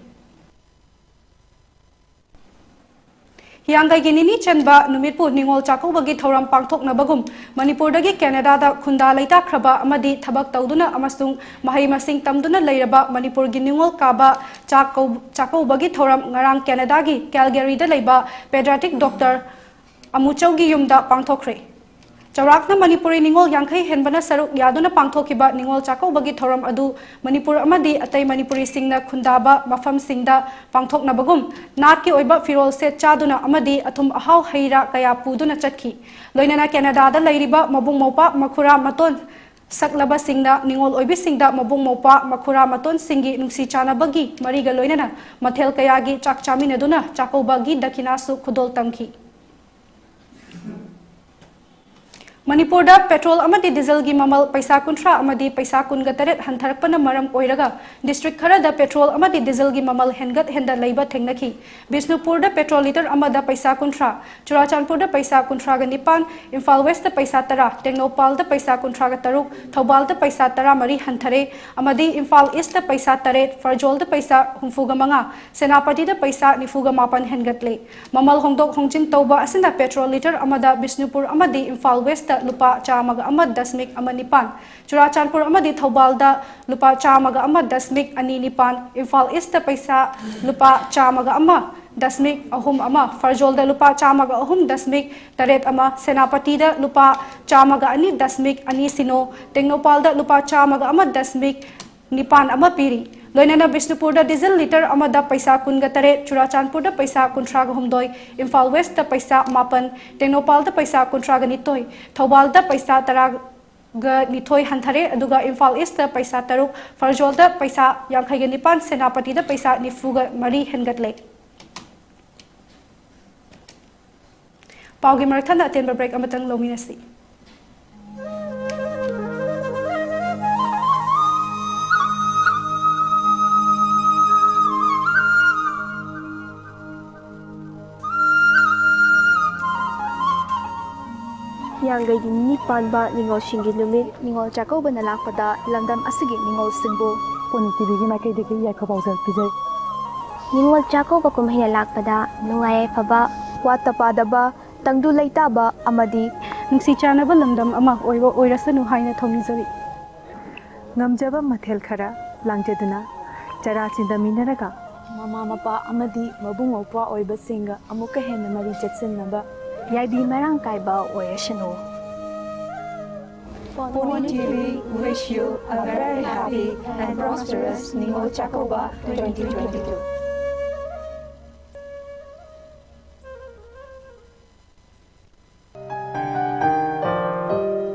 ꯍꯤꯌꯥꯡꯒꯩꯒꯤ ꯅꯤꯅꯤ ꯆꯟꯕ ꯅꯨꯃꯤꯠꯄꯨ ꯅꯤꯉꯣꯜ ꯆꯥꯛꯀꯧꯕꯒꯤ ꯊꯧꯔꯝ ꯄꯥꯡꯊꯣꯛꯅꯕꯒꯨꯝ ꯃꯅꯤꯄꯨꯔꯗꯒꯤ ꯀꯦꯅꯗꯥꯗ ꯈꯨꯟꯗꯥ ꯂꯩꯇꯥꯈ꯭ꯔꯕ ꯑꯃꯗꯤ ꯊꯕꯛ ꯇꯧꯗꯨꯅ ꯑꯃꯁꯨꯡ ꯃꯍꯩ ꯃꯁꯤꯡ ꯇꯝꯗꯨꯅ ꯂꯩꯔꯕ ꯃꯅꯤꯄꯨꯔꯒꯤ ꯅꯤꯉꯣꯜ ꯀꯥꯕ ꯆꯥꯛꯀꯧ-, ꯆꯥꯛꯀꯧꯕꯒꯤ ꯊꯧꯔꯝ ꯉꯔꯥꯡ ꯀꯦꯅꯗꯥꯒꯤ ꯀꯦꯜꯒꯦꯔꯤꯗ ꯂꯩꯕ ꯄꯦꯗ꯭ꯔꯥꯇꯤꯛ ꯗꯣꯛꯇꯔ ꯑꯃꯨꯆꯧꯒꯤ ꯌꯨꯝꯗ ꯄꯥꯡꯊꯣꯛꯈ꯭ꯔꯦ꯫ ꯆꯥꯎꯔꯥꯛꯅ ꯃꯅꯤꯄꯨꯔꯤ ꯅꯤꯉꯣꯜ ꯌꯥꯡꯈꯩ ꯍꯦꯟꯕꯅ ꯁꯔꯨꯛ ꯌꯥꯗꯨꯅ ꯄꯥꯡꯊꯣꯛꯈꯤꯕ ꯅꯤꯉꯣꯜ ꯆꯥꯛꯀꯧꯕꯒꯤ ꯊꯧꯔꯝ ꯑꯗꯨ ꯃꯅꯤꯄꯨꯔ ꯑꯃꯗꯤ ꯑꯇꯩ ꯃꯅꯤꯄꯨꯔꯤꯁꯤꯡꯅ ꯈꯨꯟꯗꯥꯕ ꯃꯐꯝꯁꯤꯡꯗ ꯄꯥꯡꯊꯣꯛꯅꯕꯒꯨꯝ ꯅꯥꯠꯀꯤ ꯑꯣꯏꯕ ꯐꯤꯔꯣꯜ ꯁꯦꯠ ꯆꯥꯗꯨꯅ ꯑꯃꯗꯤ ꯑꯊꯨꯝ ꯑꯍꯥꯎ ꯍꯩ ꯔꯥ ꯀꯌꯥ ꯄꯨꯗꯨꯅ ꯆꯠꯈꯤ꯫ ꯂꯣꯏꯅꯅ ꯀꯦꯅꯗꯥꯗ ꯂꯩꯔꯤꯕ ꯃꯕꯨꯡ ꯃꯧꯄ꯭ꯋꯥ ꯃꯈꯨꯔꯥ ꯃꯇꯣꯟ ꯁꯛꯂꯕꯁꯤꯡꯅ ꯅꯤꯉꯣꯜ ꯑꯣꯏꯕꯤꯁꯤꯡꯗ ꯃꯕꯨꯡ ꯃꯧꯄ꯭ꯋꯥ ꯃꯈꯨꯔꯥ ꯃꯇꯣꯟꯁꯤꯡꯒꯤ ꯅꯨꯡꯁꯤ ꯆꯥꯟꯅꯕꯒꯤ ꯃꯔꯤꯒ ꯂꯣꯏꯅꯅ ꯃꯊꯦꯜ ꯀꯌꯥꯒꯤ ꯆꯥꯛ ꯆꯥꯃꯤꯟꯅꯗꯨꯅ ꯆꯥꯛꯀꯧꯕꯒꯤ ꯗꯈꯤꯅꯥꯁꯨ ꯈꯨꯗꯣꯜ ꯇꯝꯈꯤ꯫ ꯃꯅꯤꯄꯨꯔꯗ ꯄꯦꯇ꯭ꯔꯣꯜ ꯑꯃꯗꯤ ꯗꯤꯖꯜꯒꯤ ꯃꯃꯜ ꯄꯩꯁꯥ ꯀꯨꯟꯊ꯭ꯔꯥ ꯑꯃꯗꯤ ꯄꯩꯁꯥ ꯀꯨꯟꯒ ꯇꯔꯦꯠ ꯍꯟꯊꯔꯛꯄꯅ ꯃꯔꯝ ꯑꯣꯏꯔꯒ ꯗꯤꯁꯇ꯭ꯔꯤꯛ ꯈꯔꯗ ꯄꯦꯇ꯭ꯔꯣꯜ ꯑꯃꯗꯤ ꯗꯤꯖꯜꯒꯤ ꯃꯃꯜ ꯍꯦꯟꯒꯠ ꯍꯦꯟꯗ ꯂꯩꯕ ꯊꯦꯡꯅꯈꯤ꯫ ꯕꯤꯁꯅꯨꯄꯨꯔꯗ ꯄꯦꯇ꯭ꯔꯣꯜ ꯂꯤꯇꯔ ꯑꯃꯗ ꯄꯩꯁꯥ ꯀꯨꯟꯊ꯭ꯔꯥ, ꯆꯨꯔꯥꯆꯥꯟꯄꯨꯔꯗ ꯄꯩꯁꯥ ꯀꯨꯟꯊ꯭ꯔꯥꯒ ꯅꯤꯄꯥꯟ, ꯏꯝꯐꯥꯜ ꯋꯦꯁꯇ ꯄꯩꯁꯥ ꯇꯔꯥ, ꯇꯦꯡꯅꯧꯄꯥꯜꯗ ꯄꯩꯁꯥ ꯀꯨꯟꯊ꯭ꯔꯥꯒ ꯇꯔꯨꯛ, ꯊꯧꯕꯥꯜꯗ ꯄꯩꯁꯥ ꯇꯔꯥꯃꯔꯤ ꯍꯟꯊꯔꯦ ꯑꯃꯗꯤ ꯏꯝꯐꯥꯜ ꯏꯁꯇ ꯄꯩꯁꯥ ꯇꯔꯦꯠ, ꯐꯔꯖꯣꯜꯗ ꯄꯩꯁꯥ ꯍꯨꯝꯐꯨꯒ ꯃꯉꯥ, ꯁꯦꯅꯥꯄꯇꯤꯗ ꯄꯩꯁꯥ ꯅꯤꯐꯨꯒ ꯃꯥꯄꯟ ꯍꯦꯟꯒꯠꯂꯦ꯫ ꯃꯃꯜ ꯍꯣꯡꯗꯣꯛ ꯍꯣꯡꯖꯤꯟ ꯇꯧꯕ ꯑꯁꯤꯅ ꯄꯦꯇ꯭ꯔꯣꯜ ꯂꯤꯇꯔ ꯑꯃꯗ ꯕꯤꯁꯅꯨꯄꯨꯔ ꯑꯃꯗꯤ ꯏꯝꯐꯥꯜ ꯋꯦꯁꯇ ꯂꯨꯄꯥ ꯆꯥꯝꯃꯒ ꯑꯃ ꯗꯁꯃꯤꯛ ꯑꯃ ꯅꯤꯄꯥꯟ, ꯆꯨꯔꯥꯆꯥꯟꯄꯨꯔ ꯑꯃꯗꯤ ꯊꯧꯕꯥꯜꯗ ꯂꯨꯄꯥ ꯆꯥꯝꯃꯒ ꯑꯃ ꯗꯁꯃꯤꯛ ꯑꯅꯤ ꯅꯤꯄꯥꯟ, ꯏꯝꯐꯥꯜ ꯏꯁꯇ ꯄꯩꯁꯥ ꯂꯨꯄꯥ ꯆꯥꯝꯃꯒ ꯑꯃ ꯗꯁꯃꯤꯛ ꯑꯍꯨꯝ ꯑꯃ, ꯐꯔꯖꯣꯜꯗ ꯂꯨꯄꯥ ꯆꯥꯝꯃꯒ ꯑꯍꯨꯝ ꯗꯁꯃꯤꯛ ꯇꯔꯦꯠ ꯑꯃ, ꯁꯦꯅꯥꯄꯇꯤꯗ ꯂꯨꯄꯥ ꯆꯥꯝꯃꯒ ꯑꯅꯤ ꯗꯁꯃꯤꯛ ꯑꯅꯤ ꯁꯤꯅꯣ, ꯇꯦꯡꯅꯧꯄꯥꯜꯗ ꯂꯨꯄꯥ ꯆꯥꯝꯃꯒ ꯑꯃ ꯗꯁꯃꯤꯛ ꯅꯤꯄꯥꯟ ꯑꯃ ꯄꯤꯔꯤ꯫ ꯂꯣꯏꯅꯅ ꯕꯤꯁꯅꯨꯄꯨꯔꯗ ꯗꯤꯖꯜ ꯂꯤꯇꯔ ꯑꯃꯗ ꯄꯩꯁꯥ ꯀꯨꯟꯒ ꯇꯔꯦꯠ, ꯆꯨꯔꯥꯆꯥꯟꯄꯨꯔꯗ ꯄꯩꯁꯥ ꯀꯨꯟꯊ꯭ꯔꯥꯒ ꯍꯨꯝꯗꯣꯏ, ꯏꯝꯐꯥꯜ ꯋꯦꯁꯇ ꯄꯩꯁꯥ ꯃꯥꯄꯟ, ꯇꯦꯡꯅꯧꯄꯥꯜꯗ ꯄꯩꯁꯥ ꯀꯨꯟꯊ꯭ꯔꯥꯒ ꯅꯤꯊꯣꯏ, ꯊꯧꯕꯥꯜꯗ ꯄꯩꯁꯥ ꯇꯔꯥꯒ ꯅꯤꯊꯣꯏ ꯍꯟꯊꯔꯦ, ꯑꯗꯨꯒ ꯏꯝꯐꯥꯜ ꯏꯁꯇ ꯄꯩꯁꯥ ꯇꯔꯨꯛ, ꯐꯔꯖꯣꯜꯗ ꯄꯩꯁꯥ ꯌꯥꯡꯈꯩꯒ ꯅꯤꯄꯥꯟ, ꯁꯦꯅꯥꯄꯇꯤꯗ ꯄꯩꯁꯥ ꯅꯤꯐꯨꯒ ꯃꯔꯤ ꯍꯦꯟꯒꯠꯂꯦ꯫ ꯄꯥꯎꯒꯤ ꯃꯔꯛ ꯊꯠꯅ ꯑꯇꯦꯟꯕ ꯕ꯭ꯔꯦꯛ ꯑꯃꯇꯪ ꯂꯧꯃꯤꯟꯅꯁꯤ꯫ ꯍꯤꯌꯥꯡꯒꯩꯒꯤ ꯅꯤꯅꯤ ꯄꯥꯟꯕ ꯅꯤꯉꯣꯜꯁꯤꯡꯒꯤ ꯅꯨꯃꯤꯠ ꯅꯤꯉꯣꯜ ꯆꯥꯛꯀꯧꯕꯅ ꯂꯥꯛꯄꯗ ꯂꯝꯗꯝ ꯑꯁꯤꯒꯤ ꯅꯤꯉꯣꯜꯁꯤꯡꯕꯨ ꯄꯣꯅꯤ ꯇꯤꯚꯤꯒꯤ ꯃꯥꯏꯀꯩꯗꯒꯤ ꯌꯥꯏꯐ ꯄꯥꯎꯖꯦꯜ ꯄꯤꯖꯔꯤ꯫ ꯅꯤꯉꯣꯜ ꯆꯥꯛꯀꯧꯕ ꯀꯨꯝꯍꯩꯅ ꯂꯥꯛꯄꯗ ꯅꯨꯡꯉꯥꯏ ꯌꯥꯏꯐꯕ, ꯋꯥꯠꯇ ꯄꯥꯗꯕ, ꯇꯪꯗꯨ ꯂꯩꯇꯥꯕ ꯑꯃꯗꯤ ꯅꯨꯡꯁꯤ ꯆꯥꯟꯅꯕ ꯂꯝꯗꯝ ꯑꯃ ꯑꯣꯏꯕ ꯑꯣꯏꯔꯁꯅꯨ ꯍꯥꯏꯅ ꯊꯧꯅꯤꯖꯔꯤ꯫ ꯉꯝꯖꯕ ꯃꯊꯦꯜ ꯈꯔ ꯂꯥꯡꯖꯗꯨꯅ ꯆꯔꯥ ꯆꯤꯟꯗꯃꯤꯟꯅꯔꯒ ꯃꯃꯥ ꯃꯄꯥ ꯑꯃꯗꯤ ꯃꯕꯨꯡ ꯃꯧꯄ꯭ꯋꯥ ꯑꯣꯏꯕꯁꯤꯡꯒ ꯑꯃꯨꯛꯀ ꯍꯦꯟꯅ ꯃꯔꯤ ꯆꯦꯠꯁꯤꯟꯅꯕ ꯌꯥꯏꯕꯤ ꯃꯔꯥꯡ ꯀꯥꯏꯕ ꯑꯣꯏꯔꯁꯅꯨ꯫ Pony T V wish you a very happy and prosperous Ningol Chakouba twenty twenty-two.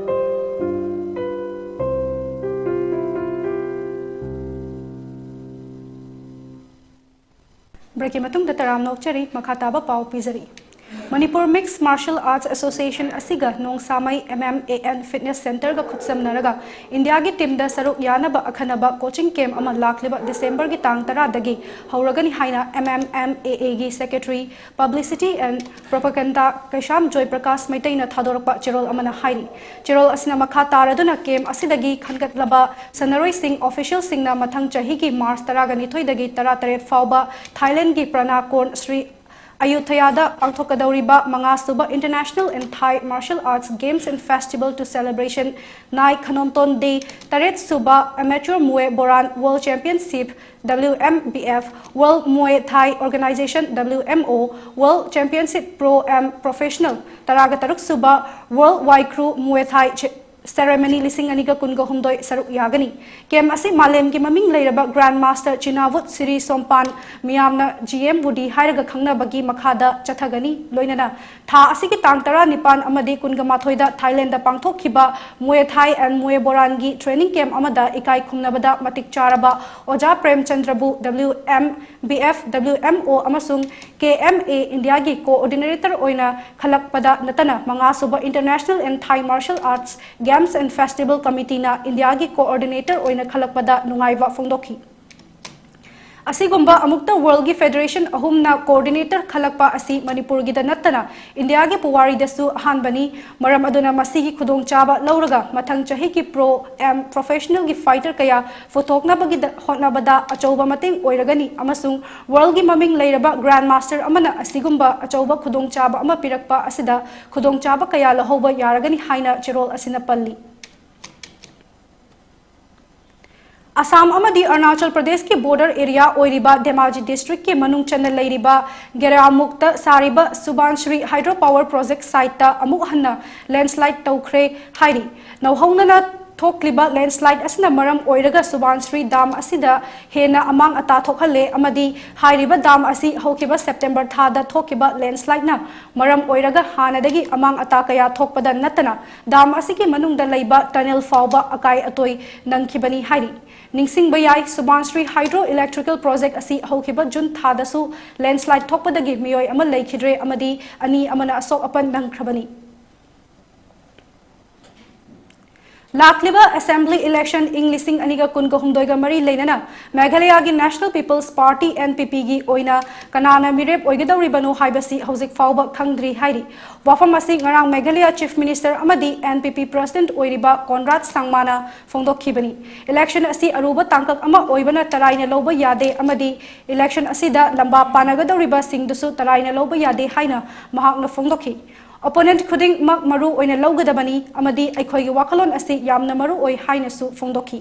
ꯕ꯭ꯔꯦꯛꯀꯤ ꯃꯇꯨꯡꯗ ꯇꯔꯥꯝꯅ ꯑꯣꯛꯆꯔꯤ, ꯃꯈꯥ ꯇꯥꯕ ꯄꯥꯎ ꯄꯤꯖꯔꯤ꯫ Manipur mix martial arts association ꯑꯁꯤꯒ ꯅꯣꯡꯁꯥꯃꯩ M M A N Fitness Centreꯒ ꯈꯨꯠꯁꯝꯅꯔꯒ ꯏꯟꯗꯤꯌꯥꯒꯤ ꯇꯤꯝꯗ ꯁꯔꯨꯛ ꯌꯥꯅꯕ ꯑꯈꯟꯅꯕ ꯀꯣꯆꯤꯡ ꯀꯦꯝꯞ ꯑꯃ ꯂꯥꯛꯂꯤꯕ ꯗꯤꯁꯦꯝꯕꯔꯒꯤ ꯇꯥꯡ ꯇꯔꯥꯗꯒꯤ ꯍꯧꯔꯒꯅꯤ ꯍꯥꯏꯅ M M A Aꯒꯤ secretary Publicity and Propaganda Keisham Joy Prakash ꯃꯩꯇꯩꯅ ꯊꯥꯗꯣꯔꯛꯄ ꯆꯦꯔꯣꯜ ꯑꯃꯅ ꯍꯥꯏꯔꯤ꯫ ꯆꯦꯔꯣꯜ ꯑꯁꯤꯅ ꯃꯈꯥ ꯇꯥꯔꯗꯨꯅ ꯀꯦꯝꯞ ꯑꯁꯤꯗꯒꯤ ꯈꯟꯒꯠꯂꯕ ꯁꯥꯟꯅꯔꯣꯏꯁꯤꯡ, ꯑꯣꯐꯤꯁꯤꯌꯦꯜꯁꯤꯡꯅ ꯃꯊꯪ ꯆꯍꯤꯒꯤ ꯃꯥꯔꯆ ꯇꯔꯥꯒ ꯅꯤꯊꯣꯏꯗꯒꯤ ꯇꯔꯥꯇꯔꯦꯠ ꯐꯥꯎꯕ ꯊꯥꯏꯂꯦꯟꯗꯒꯤ ꯄ꯭ꯔꯅꯥꯀꯣꯟ Shri ꯑꯌꯨꯊꯌꯥꯗ ꯄꯥꯡꯊꯣꯛꯀꯗꯧꯔꯤꯕ ꯃꯉꯥꯁꯨꯕ International and Thai Martial Arts Games and Festival to Celebration Nai Khanomton Day, ꯇꯔꯦꯠꯁꯨꯕ Amateur Muay Boran World Championship, W M B F, World Muay Thai Organization, W M O, World Championship Pro Am Professional, ꯇꯔꯥꯒ ꯇꯔꯨꯛ ꯁꯨꯕ World Waikru Muay Thai Ch-, Ceremony ꯂꯤꯁꯤꯡ ꯑꯅꯤꯒ ꯀꯨꯟꯒ ꯍꯨꯝꯗꯣꯏ ꯁꯔꯨꯛ ꯌꯥꯒꯅꯤ꯫ ꯀꯦꯝ ꯑꯁꯤ ꯃꯥꯂꯦꯝꯒꯤ ꯃꯃꯤꯡ ꯂꯩꯔꯕ Grandmaster ꯆꯤꯅꯥꯋꯨꯠ ꯁꯤꯔꯤ ꯁꯣꯝꯄꯥꯟ, ꯃꯤꯌꯥꯝꯅ G M ꯕꯨꯗꯤ ꯍꯥꯏꯔꯒ ꯈꯪꯅꯕꯒꯤ ꯃꯈꯥꯗ ꯆꯠꯊꯒꯅꯤ꯫ ꯂꯣꯏꯅꯅ ꯊꯥ ꯑꯁꯤꯒꯤ ꯇꯥꯡ ꯇꯔꯥꯅꯤꯄꯥꯟ ꯑꯃꯗꯤ ꯀꯨꯟꯒ ꯃꯥꯊꯣꯏꯗ ꯊꯥꯏꯂꯦꯟꯗ ꯄꯥꯡꯊꯣꯛꯈꯤꯕ Muay Thai and Muay ꯕꯣꯔꯥꯟꯒꯤ training camp ꯑꯃꯗ ꯏꯀꯥꯏ ꯈꯨꯝꯅꯕꯗ ꯃꯇꯤꯛ ꯆꯥꯔꯕ ꯑꯣꯖꯥ ꯄ꯭ꯔꯦꯝꯆꯟꯗ꯭ꯔꯕꯨ W M B F, W M O ꯑꯃꯁꯨꯡ K M A India ꯒꯤ coordinator ꯑꯣꯏꯅ ꯈꯜꯂꯛꯄꯗ ꯅꯠꯇꯅ ꯃꯉꯥꯁꯨꯕ International and Thai Martial Arts Games and Festival Committee ꯅ India ꯒꯤ coordinator ꯑꯣꯏꯅ ꯈꯜꯂꯛꯄꯗ ꯅꯨꯡꯉꯥꯏꯕ ꯐꯣꯡꯗꯣꯛꯈꯤ꯫ ꯑꯁꯤꯒꯨꯝꯕ ꯑꯃꯨꯛꯇ world ꯒꯤ federation ꯑꯍꯨꯝꯅ coordinator ꯈꯜꯂꯛꯄ ꯑꯁꯤ ꯃꯅꯤꯄꯨꯔꯒꯤꯗ ꯅꯠꯇꯅ India ꯒꯤ ꯄꯨꯋꯥꯔꯤꯗꯁꯨ ꯑꯍꯥꯟꯕꯅꯤ꯫ ꯃꯔꯝ ꯑꯗꯨꯅ ꯃꯁꯤꯒꯤ ꯈꯨꯗꯣꯡꯆꯥꯕ ꯂꯧꯔꯒ ꯃꯊꯪ ꯆꯍꯤꯒꯤ pro am professional ꯒꯤ fighter ꯀꯌꯥ ꯄꯨꯊꯣꯛꯅꯕꯒꯤꯗ ꯍꯣꯠꯅꯕꯗ ꯑꯆꯧꯕ ꯃꯇꯦꯡ ꯑꯣꯏꯔꯒꯅꯤ ꯑꯃꯁꯨꯡ world ꯒꯤ ꯃꯃꯤꯡ ꯂꯩꯔꯕ Grandmaster ꯑꯃꯅ ꯑꯁꯤꯒꯨꯝꯕ ꯑꯆꯧꯕ ꯈꯨꯗꯣꯡꯆꯥꯕ ꯑꯃ ꯄꯤꯔꯛꯄ ꯑꯁꯤꯗ ꯈꯨꯗꯣꯡꯆꯥꯕ ꯀꯌꯥ ꯂꯧꯍꯧꯕ ꯌꯥꯔꯒꯅꯤ ꯍꯥꯏꯅ ꯆꯦꯔꯣꯜ ꯑꯁꯤꯅ ꯄꯜꯂꯤ꯫ ꯑꯁꯥꯝ ꯑꯃꯗꯤ ꯑꯔꯨꯅꯥꯆꯜ ꯄ꯭ꯔꯗꯦꯁꯀꯤ border area ꯑꯣꯏꯔꯤꯕ ꯙꯦꯃꯥꯖꯤ district ꯀꯤ ꯃꯅꯨꯡ ꯆꯟꯅ ꯂꯩꯔꯤꯕ ꯒꯦꯔꯥꯃꯨꯛꯇ ꯁꯥꯔꯤꯕ ꯁꯨꯕꯥꯟꯁ꯭ꯔꯤ hydro power project site ꯇ ꯑꯃꯨꯛ ꯍꯟꯅ landslide ꯇꯧꯈ꯭ꯔꯦ ꯍꯥꯏꯔꯤ꯫ ꯅꯧꯍꯧꯅꯅ ꯊꯣꯛꯂꯤꯕ landslide ꯑꯁꯤꯅ ꯃꯔꯝ ꯑꯣꯏꯔꯒ ꯁꯨꯕꯥꯟꯁ꯭ꯔꯤ dam ꯑꯁꯤꯗ ꯍꯦꯟꯅ ꯑꯃꯥꯡ ꯑꯇꯥ ꯊꯣꯛꯍꯜꯂꯦ ꯑꯃꯗꯤ ꯍꯥꯏꯔꯤꯕ dam ꯑꯁꯤ ꯍꯧꯈꯤꯕ September ꯊꯥꯗ ꯊꯣꯛꯈꯤꯕ landslide ꯅ ꯃꯔꯝ ꯑꯣꯏꯔꯒ ꯍꯥꯟꯅꯗꯒꯤ ꯑꯃꯥꯡ ꯑꯇꯥ ꯀꯌꯥ ꯊꯣꯛꯄꯗ ꯅꯠꯇꯅ dam ꯑꯁꯤꯒꯤ ꯃꯅꯨꯡꯗ ꯂꯩꯕ tunnel ꯐꯥꯎꯕ ꯑꯀꯥꯏ ꯑꯇꯣꯏ ꯅꯪꯈꯤꯕꯅꯤ ꯍꯥꯏꯔꯤ꯫ ꯅꯤꯡꯁꯤꯡꯕ ꯌꯥꯏ, ꯁꯨꯕꯥꯟꯁ꯭ꯔꯤ hydro electrical project ꯑꯁꯤ ꯍꯧꯈꯤꯕ June ꯊꯥꯗꯁꯨ landslide ꯊꯣꯛꯄꯗꯒꯤ ꯃꯤꯑꯣꯏ ꯑꯃ ꯂꯩꯈꯤꯗ꯭ꯔꯦ ꯑꯃꯗꯤ ꯑꯅꯤ ꯑꯃꯅ ꯑꯁꯣꯛ ꯑꯄꯟ ꯅꯪꯈ꯭ꯔꯕꯅꯤ꯫ ꯂꯥꯛꯂꯤꯕ Assembly Election ꯏꯪ ꯂꯤꯁꯤꯡ ꯑꯅꯤꯒ ꯀꯨꯟꯒ ꯍꯨꯝꯗꯣꯏꯒ ꯃꯔꯤ ꯂꯩꯅꯅ ꯃꯦꯘꯥꯂꯌꯥꯒꯤ National People's Party, N P P, ꯒꯤ ꯑꯣꯏꯅ ꯀꯅꯥꯅ ꯃꯤꯔꯦꯞ ꯑꯣꯏꯒꯗꯧꯔꯤꯕꯅꯣ ꯍꯥꯏꯕꯁꯤ ꯍꯧꯖꯤꯛ ꯐꯥꯎꯕ ꯈꯪꯗ꯭ꯔꯤ ꯍꯥꯏꯔꯤ꯫ ꯋꯥꯐꯝ ꯑꯁꯤ ꯉꯔꯥꯡ ꯃꯦꯘꯥꯂꯌꯥ Chief Minister ꯑꯃꯗꯤ N P P President ꯑꯣꯏꯔꯤꯕ ꯀꯣꯟꯔꯥꯗ ꯁꯥꯡꯃꯥꯅ ꯐꯣꯡꯗꯣꯛꯈꯤꯕꯅꯤ꯫ Election ꯑꯁꯤ ꯑꯔꯨꯕ ꯇꯥꯡꯀꯛ ꯑꯃ ꯑꯣꯏꯕꯅ ꯇꯔꯥꯏꯅ ꯂꯧꯕ ꯌꯥꯗꯦ ꯑꯃꯗꯤ election ꯑꯁꯤꯗ ꯂꯝꯕꯥ ꯄꯥꯅꯒꯗꯧꯔꯤꯕꯁꯤꯡꯗꯨꯁꯨ ꯇꯔꯥꯏꯅ ꯂꯧꯕ ꯌꯥꯗꯦ ꯍꯥꯏꯅ ꯃꯍꯥꯛꯅ ꯐꯣꯡꯗꯣꯛꯈꯤ꯫ Opponent ꯈꯨꯗꯤꯡꯃꯛ ꯃꯔꯨ ꯑꯣꯏꯅ ꯂꯧꯒꯗꯕꯅꯤ ꯑꯃꯗꯤ ꯑꯩꯈꯣꯏꯒꯤ ꯋꯥꯈꯜꯂꯣꯟ ꯑꯁꯤ ꯌꯥꯝꯅ ꯃꯔꯨ ꯑꯣꯏ ꯍꯥꯏꯅꯁꯨ ꯐꯣꯡꯗꯣꯛꯈꯤ꯫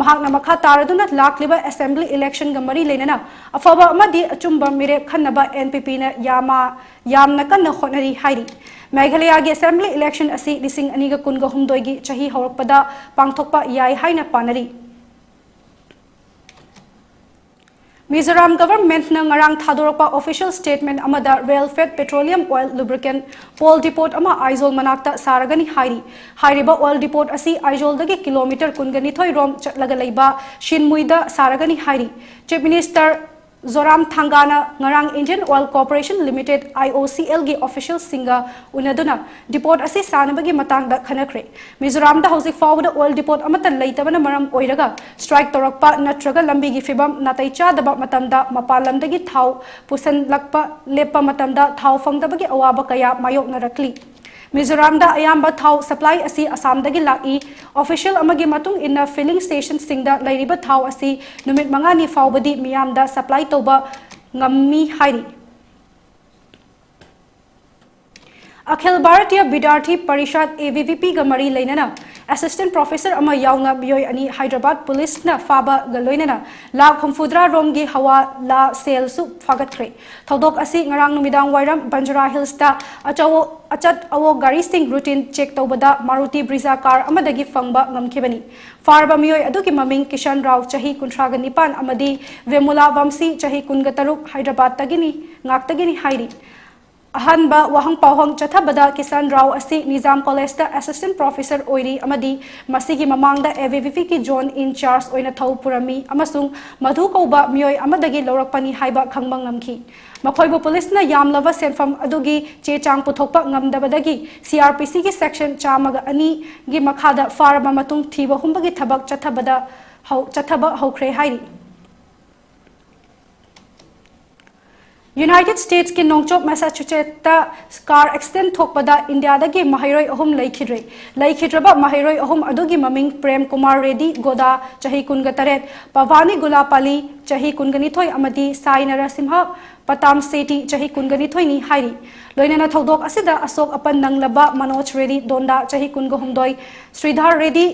ꯃꯍꯥꯛꯅ ꯃꯈꯥ ꯇꯥꯔꯗꯨꯅ ꯂꯥꯛꯂꯤꯕ Assembly Election ꯒ ꯃꯔꯤ ꯂꯩꯅꯅ ꯑꯐꯕ ꯑꯃꯗꯤ ꯑꯆꯨꯝꯕ ꯃꯤꯔꯦꯞ ꯈꯟꯅꯕ N P P ꯅ ꯌꯥꯝꯃ-, ꯌꯥꯝꯅ ꯀꯟꯅ ꯍꯣꯠꯅꯔꯤ ꯍꯥꯏꯔꯤ꯫ ꯃꯦꯘꯥꯂꯌꯥꯒꯤ Assembly Election ꯑꯁꯤ ꯂꯤꯁꯤꯡ ꯑꯅꯤꯒ ꯀꯨꯟꯒ ꯍꯨꯝꯗꯣꯏꯒꯤ ꯆꯍꯤ ꯍꯧꯔꯛꯄꯗ ꯄꯥꯡꯊꯣꯛꯄ ꯌꯥꯏ ꯍꯥꯏꯅ ꯄꯥꯅꯔꯤ꯫ ꯃꯤꯖꯣꯔꯥꯝ Government ꯅ ꯉꯔꯥꯡ ꯊꯥꯗꯣꯔꯛꯄ official statement ꯑꯃꯗ rail fed petroleum oil lubricant Paul depot ꯑꯃ ꯑꯥꯏꯖꯣꯜ ꯃꯅꯥꯛꯇ ꯁꯥꯔꯒꯅꯤ ꯍꯥꯏꯔꯤ꯫ ꯍꯥꯏꯔꯤꯕ oil depot ꯑꯁꯤ ꯑꯥꯏꯖꯣꯜꯗꯒꯤ kilometre ꯀꯨꯟꯒ ꯅꯤꯊꯣꯏ ꯔꯣꯝ ꯆꯠꯂꯒ ꯂꯩꯕ ꯁꯤꯟꯃꯨꯏꯗ ꯁꯥꯔꯒꯅꯤ ꯍꯥꯏꯔꯤ꯫ Chief Minister ꯖꯣꯔꯥꯝ ꯊꯥꯡꯒꯥꯅ ꯉꯔꯥꯡ Indian Oil Corporation Limited, I O C L, ꯒꯤ official ꯁꯤꯡꯒ ꯎꯅꯗꯨꯅ depot ꯑꯁꯤ ꯁꯥꯅꯕꯒꯤ ꯃꯇꯥꯡꯗ ꯈꯟꯅꯈ꯭ꯔꯦ꯫ ꯃꯤꯖꯣꯔꯥꯝꯗ ꯍꯧꯖꯤꯛ ꯐꯥꯎꯕꯗ oil depot ꯑꯃꯠꯇ ꯂꯩꯇꯕꯅ ꯃꯔꯝ ꯑꯣꯏꯔꯒ strike ꯇꯧꯔꯛꯄ ꯅꯠꯇ꯭ꯔꯒ ꯂꯝꯕꯤꯒꯤ ꯐꯤꯕꯝ ꯅꯥꯇꯩ ꯆꯥꯗꯕ ꯃꯇꯝꯗ ꯃꯄꯥꯟ ꯂꯝꯗꯒꯤ ꯊꯥꯎ ꯄꯨꯁꯤꯜꯂꯛꯄ ꯂꯦꯞꯄ ꯃꯇꯝꯗ ꯊꯥꯎ ꯐꯪꯗꯕꯒꯤ ꯑꯋꯥꯕ ꯀꯌꯥ ꯃꯥꯌꯣꯛꯅꯔꯛꯂꯤ꯫ ꯃꯤꯖꯣꯔꯥꯝꯗ ꯑꯌꯥꯝꯕ ꯊꯥꯎ supply ꯑꯁꯤ ꯑꯁꯥꯝꯗꯒꯤ ꯂꯥꯛꯏ꯫ Official ꯑꯃꯒꯤ ꯃꯇꯨꯡ ꯏꯟꯅ filling station ꯁꯤꯡꯗ ꯂꯩꯔꯤꯕ ꯊꯥꯎ ꯑꯁꯤ ꯅꯨꯃꯤꯠ ꯃꯉꯥꯅꯤ ꯐꯥꯎꯕꯗꯤ ꯃꯤꯌꯥꯝꯗ supply ꯇꯧꯕ ꯉꯝꯃꯤ ꯍꯥꯏꯔꯤ꯫ ꯑꯈꯤꯜ ꯚꯥꯔꯇꯤꯌ ꯕꯤꯗ꯭ꯌꯥꯔꯊꯤ ꯄꯔꯤꯁꯗ, A V V P ꯒ ꯃꯔꯤ ꯂꯩꯅꯅ assistant professor ꯑꯃ ꯌꯥꯎꯅ ꯃꯤꯑꯣꯏ ꯑꯅꯤ ꯍꯥꯏꯗ꯭ꯔꯕꯥꯗ police ꯅ ꯐꯥꯕꯒ ꯂꯣꯏꯅꯅ ꯂꯥꯈ ꯍꯨꯝꯐꯨꯇꯔꯥ ꯔꯣꯝꯒꯤ ꯍꯋꯥꯂꯥ ꯁꯦꯜꯁꯨ ꯐꯥꯒꯠꯈ꯭ꯔꯦ꯫ ꯊꯧꯗꯣꯛ ꯑꯁꯤ ꯉꯔꯥꯡ ꯅꯨꯃꯤꯗꯥꯡ ꯋꯥꯏꯔꯝ ꯕꯟꯖꯥꯔꯥ ꯍꯤꯜꯁꯇ ꯑꯆꯧ-, ꯑꯆꯠ ꯑꯋꯣꯛ ꯒꯥꯔꯤꯁꯤꯡ routine check ꯇꯧꯕꯗ ꯃꯥꯔꯨꯇꯤ ꯕ꯭ꯔꯤꯖꯥ car ꯑꯃꯗꯒꯤ ꯐꯪꯕ ꯉꯝꯈꯤꯕꯅꯤ꯫ ꯐꯥꯔꯕ ꯃꯤꯑꯣꯏ ꯑꯗꯨꯒꯤ ꯃꯃꯤꯡ ꯀꯤꯁꯟ ꯔꯥꯎ, ꯆꯍꯤ ꯀꯨꯟꯊ꯭ꯔꯥꯒ ꯅꯤꯄꯥꯟ, ꯑꯃꯗꯤ ꯚꯦꯃꯨꯂꯥ ꯚꯝꯁꯤ, ꯆꯍꯤ ꯀꯨꯟꯒ ꯇꯔꯨꯛ, ꯍꯥꯏꯗ꯭ꯔꯕꯥꯗꯇꯒꯤꯅꯤ, ꯉꯥꯛꯇꯒꯤꯅꯤ ꯍꯥꯏꯔꯤ꯫ ꯑꯍꯥꯟꯕ ꯋꯥꯍꯪ ꯄꯥꯎꯍꯪ ꯆꯠꯊꯕꯗ ꯀꯤꯁꯟ ꯔꯥꯎ ꯑꯁꯤ ꯅꯤꯖꯥꯝ ꯀꯣꯂꯦꯖꯇ assistant professor ꯑꯣꯏꯔꯤ ꯑꯃꯗꯤ ꯃꯁꯤꯒꯤ ꯃꯃꯥꯡꯗ ABVP ꯀꯤ zone in charge ꯑꯣꯏꯅ ꯊꯧ ꯄꯨꯔꯝꯃꯤ ꯑꯃꯁꯨꯡ ꯃꯙꯨ ꯀꯧꯕ ꯃꯤꯑꯣꯏ ꯑꯃꯗꯒꯤ ꯂꯧꯔꯛꯄꯅꯤ ꯍꯥꯏꯕ ꯈꯪꯕ ꯉꯝꯈꯤ꯫ ꯃꯈꯣꯏꯕꯨ ꯄꯨꯂꯤꯁꯅ ꯌꯥꯝꯂꯕ ꯁꯦꯟꯐꯝ ꯑꯗꯨꯒꯤ ꯆꯦ ꯆꯥꯡ ꯄꯨꯊꯣꯛꯄ ꯉꯝꯗꯕꯗꯒꯤ CRPC ꯒꯤ section ꯆꯥꯝꯃꯒ ꯑꯅꯤꯒꯤ ꯃꯈꯥꯗ ꯐꯥꯔꯕ ꯃꯇꯨꯡ ꯊꯤꯕ ꯍꯨꯝꯕꯒꯤ ꯊꯕꯛ ꯆꯠꯊꯕꯗ ꯍꯧ-, ꯆꯠꯊꯕ ꯍꯧꯈ꯭ꯔꯦ ꯍꯥꯏꯔꯤ꯫ United States ꯀꯤ ꯅꯣꯡꯆꯨꯞ Massachusetts ꯇ car accident ꯊꯣꯛꯄꯗ ꯏꯟꯗꯤꯌꯥꯗꯒꯤ ꯃꯍꯩꯔꯣꯏ ꯑꯍꯨꯝ ꯂꯩꯈꯤꯗ꯭ꯔꯦ꯫ ꯂꯩꯈꯤꯗ꯭ꯔꯕ ꯃꯍꯩꯔꯣꯏ ꯑꯍꯨꯝ ꯑꯗꯨꯒꯤ ꯃꯃꯤꯡ ꯄ꯭ꯔꯦꯝ ꯀꯨꯃꯥꯔ ꯔꯦꯗꯤ ꯒꯣꯗꯥ, ꯆꯍꯤ ꯀꯨꯟꯒ ꯇꯔꯦꯠ, ꯄꯚꯥꯅꯤ ꯒꯨꯂꯥꯄꯥꯂꯤ, ꯆꯍꯤ ꯀꯨꯟꯒ ꯅꯤꯊꯣꯏ, ꯑꯃꯗꯤ ꯁꯥꯏ ꯅꯔꯁꯤꯝꯍ ꯄꯇꯥꯝ ꯁꯦꯇꯤ, ꯆꯍꯤ ꯀꯨꯟꯒ ꯅꯤꯊꯣꯏꯅꯤ ꯍꯥꯏꯔꯤ꯫ ꯂꯣꯏꯅꯅ ꯊꯧꯗꯣꯛ ꯑꯁꯤꯗ ꯑꯁꯣꯛ ꯑꯄꯟ ꯅꯪꯂꯕ ꯃꯅꯣꯖ ꯔꯦꯗꯤ ꯗꯣꯟꯗꯥ, ꯆꯍꯤ ꯀꯨꯟꯒ ꯍꯨꯝꯗꯣꯏ, ꯁ꯭ꯔꯤꯙꯥꯔ ꯔꯦꯗꯤ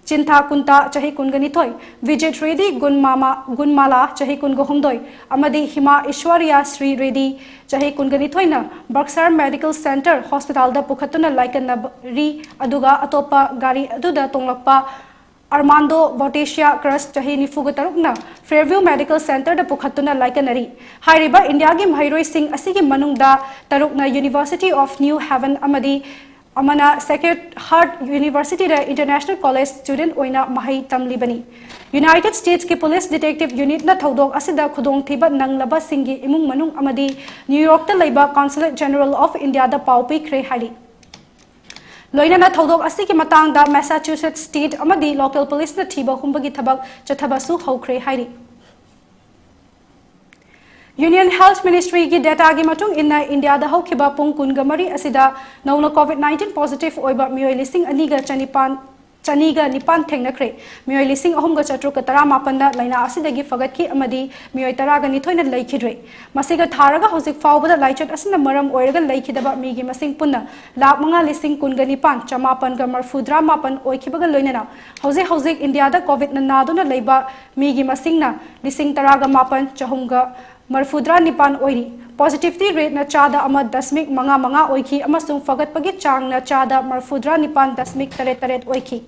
ꯆꯤꯟꯊꯥ ꯀꯨꯟꯇꯥ, ꯆꯍꯤ ꯀꯨꯟꯒ ꯅꯤꯊꯣꯏ, ꯚꯤꯖꯤꯠ ꯔꯦꯗꯤ ꯒꯨꯟꯃꯥꯃꯥ-, ꯒꯨꯟꯃꯥꯂꯥ, ꯆꯍꯤ ꯀꯨꯟꯒ ꯍꯨꯝꯗꯣꯏ, ꯑꯃꯗꯤ ꯍꯤꯃꯥ ꯏꯁ꯭ꯋꯔꯤꯌꯥ ꯁ꯭ꯔꯤ ꯔꯦꯗꯤ, ꯆꯍꯤ ꯀꯨꯟꯒ ꯅꯤꯊꯣꯏꯅ ꯕꯛꯁꯔ ꯃꯦꯗꯤꯀꯦꯜ ꯁꯦꯟꯇꯔ ꯍꯣꯁꯄꯤꯇꯥꯜꯗ ꯄꯨꯈꯠꯇꯨꯅ ꯂꯥꯏꯀꯠꯅꯔꯤ, ꯑꯗꯨꯒ ꯑꯇꯣꯞꯄ ꯒꯥꯔꯤ ꯑꯗꯨꯗ ꯇꯣꯡꯂꯛꯄ ꯑꯔꯃꯥꯟꯗꯣ ꯕꯣꯇꯦꯁꯤꯌꯥ ꯀ꯭ꯔꯁ, ꯆꯍꯤ ꯅꯤꯐꯨꯒ ꯇꯔꯨꯛꯅ ꯐꯦꯌꯔꯚ꯭ꯌꯨ ꯃꯦꯗꯤꯀꯦꯜ ꯁꯦꯟꯇꯔꯗ ꯄꯨꯈꯠꯇꯨꯅ ꯂꯥꯏꯀꯠꯅꯔꯤ꯫ ꯍꯥꯏꯔꯤꯕ ꯏꯟꯗꯤꯌꯥꯒꯤ ꯃꯍꯩꯔꯣꯏꯁꯤꯡ ꯑꯁꯤꯒꯤ ꯃꯅꯨꯡꯗ ꯇꯔꯨꯛꯅ University of New Haven ꯑꯃꯗꯤ ꯑꯃꯅ Sacred Heart University ꯗ International College student ꯑꯣꯏꯅ ꯃꯍꯩ ꯇꯝꯂꯤꯕꯅꯤ꯫ United States ꯀꯤ Police Detective Unit ꯅ ꯊꯧꯗꯣꯛ ꯑꯁꯤꯗ ꯈꯨꯗꯣꯡꯊꯤꯕ ꯅꯪꯂꯕꯁꯤꯡꯒꯤ ꯏꯃꯨꯡ ꯃꯅꯨꯡ ꯑꯃꯗꯤ ꯅ꯭ꯌꯨ ꯌꯣꯔꯛꯇ ꯂꯩꯕ Consulate General of India ꯗ ꯄꯥꯎ ꯄꯤꯈ꯭ꯔꯦ ꯍꯥꯏꯔꯤ꯫ ꯂꯣꯏꯅꯅ ꯊꯧꯗꯣꯛ ꯑꯁꯤꯒꯤ ꯃꯇꯥꯡꯗ Massachusetts state ꯑꯃꯗꯤ local police ꯅ ꯊꯤꯕ ꯍꯨꯝꯕꯒꯤ ꯊꯕꯛ ꯆꯠꯊꯕꯁꯨ ꯍꯧꯈ꯭ꯔꯦ ꯍꯥꯏꯔꯤ꯫ Union Health Ministry ꯒꯤ data ꯒꯤ ꯃꯇꯨꯡ ꯏꯟꯅ, ꯏꯟꯗꯤꯌꯥꯗ ꯍꯧꯈꯤꯕ ꯄꯨꯡ ꯀꯨꯟꯒ ꯃꯔꯤ ꯑꯁꯤꯗ ꯅꯧꯅ COVID nineteen positive ꯑꯣꯏꯕ ꯃꯤꯑꯣꯏ ꯂꯤꯁꯤꯡ ꯑꯅꯤꯒ ꯆꯅꯤꯄꯥꯟ, ꯆꯅꯤꯒ ꯅꯤꯄꯥꯟ ꯊꯦꯡꯅꯈ꯭ꯔꯦ꯫ ꯃꯤꯑꯣꯏ ꯂꯤꯁꯤꯡ ꯑꯍꯨꯝꯒ ꯆꯥꯇ꯭ꯔꯨꯛꯀ ꯇꯔꯥꯃꯥꯄꯟꯅ ꯂꯥꯏꯅꯥ ꯑꯁꯤꯗꯒꯤ ꯐꯒꯠꯈꯤ ꯑꯃꯗꯤ ꯃꯤꯑꯣꯏ ꯇꯔꯥꯒ ꯅꯤꯊꯣꯏꯅ ꯂꯩꯈꯤꯗ꯭ꯔꯦ꯫ ꯃꯁꯤꯒ ꯊꯥꯔꯒ ꯍꯧꯖꯤꯛ ꯐꯥꯎꯕꯗ ꯂꯥꯏꯆꯠ ꯑꯁꯤꯅ ꯃꯔꯝ ꯑꯣꯏꯔꯒ ꯂꯩꯈꯤꯗꯕ ꯃꯤꯒꯤ ꯃꯁꯤꯡ ꯄꯨꯟꯅ ꯂꯥꯈ ꯃꯉꯥ ꯂꯤꯁꯤꯡ ꯀꯨꯟꯒ ꯅꯤꯄꯥꯟ ꯆꯃꯥꯄꯟꯒ ꯃꯔꯐꯨꯇꯔꯥ ꯃꯥꯄꯟ ꯑꯣꯏꯈꯤꯕꯒ ꯂꯣꯏꯅꯅ ꯍꯧꯖꯤꯛ ꯍꯧꯖꯤꯛ ꯏꯟꯗꯤꯌꯥꯗ COVID ꯅ ꯅꯥꯗꯨꯅ ꯂꯩꯕ ꯃꯤꯒꯤ ꯃꯁꯤꯡꯅ ꯂꯤꯁꯤꯡ ꯇꯔꯥꯒ ꯃꯥꯄꯟ ꯆꯍꯨꯝꯒ ꯃꯔꯐꯨꯇꯔꯥ ꯅꯤꯄꯥꯟ ꯑꯣꯏꯔꯤ꯫ Positivity rateꯅ ꯆꯥꯗ ꯑꯃ ꯗꯁꯃꯤꯛ ꯃꯉꯥ ꯃꯉꯥ ꯑꯣꯏꯈꯤ ꯑꯃꯁꯨꯡ ꯐꯒꯠꯄꯒꯤ ꯆꯥꯡꯅ ꯆꯥꯗ ꯃꯔꯐꯨꯇꯔꯥ ꯅꯤꯄꯥꯟ ꯗꯁꯃꯤꯛ ꯇꯔꯦꯠ ꯇꯔꯦꯠ ꯑꯣꯏꯈꯤ꯫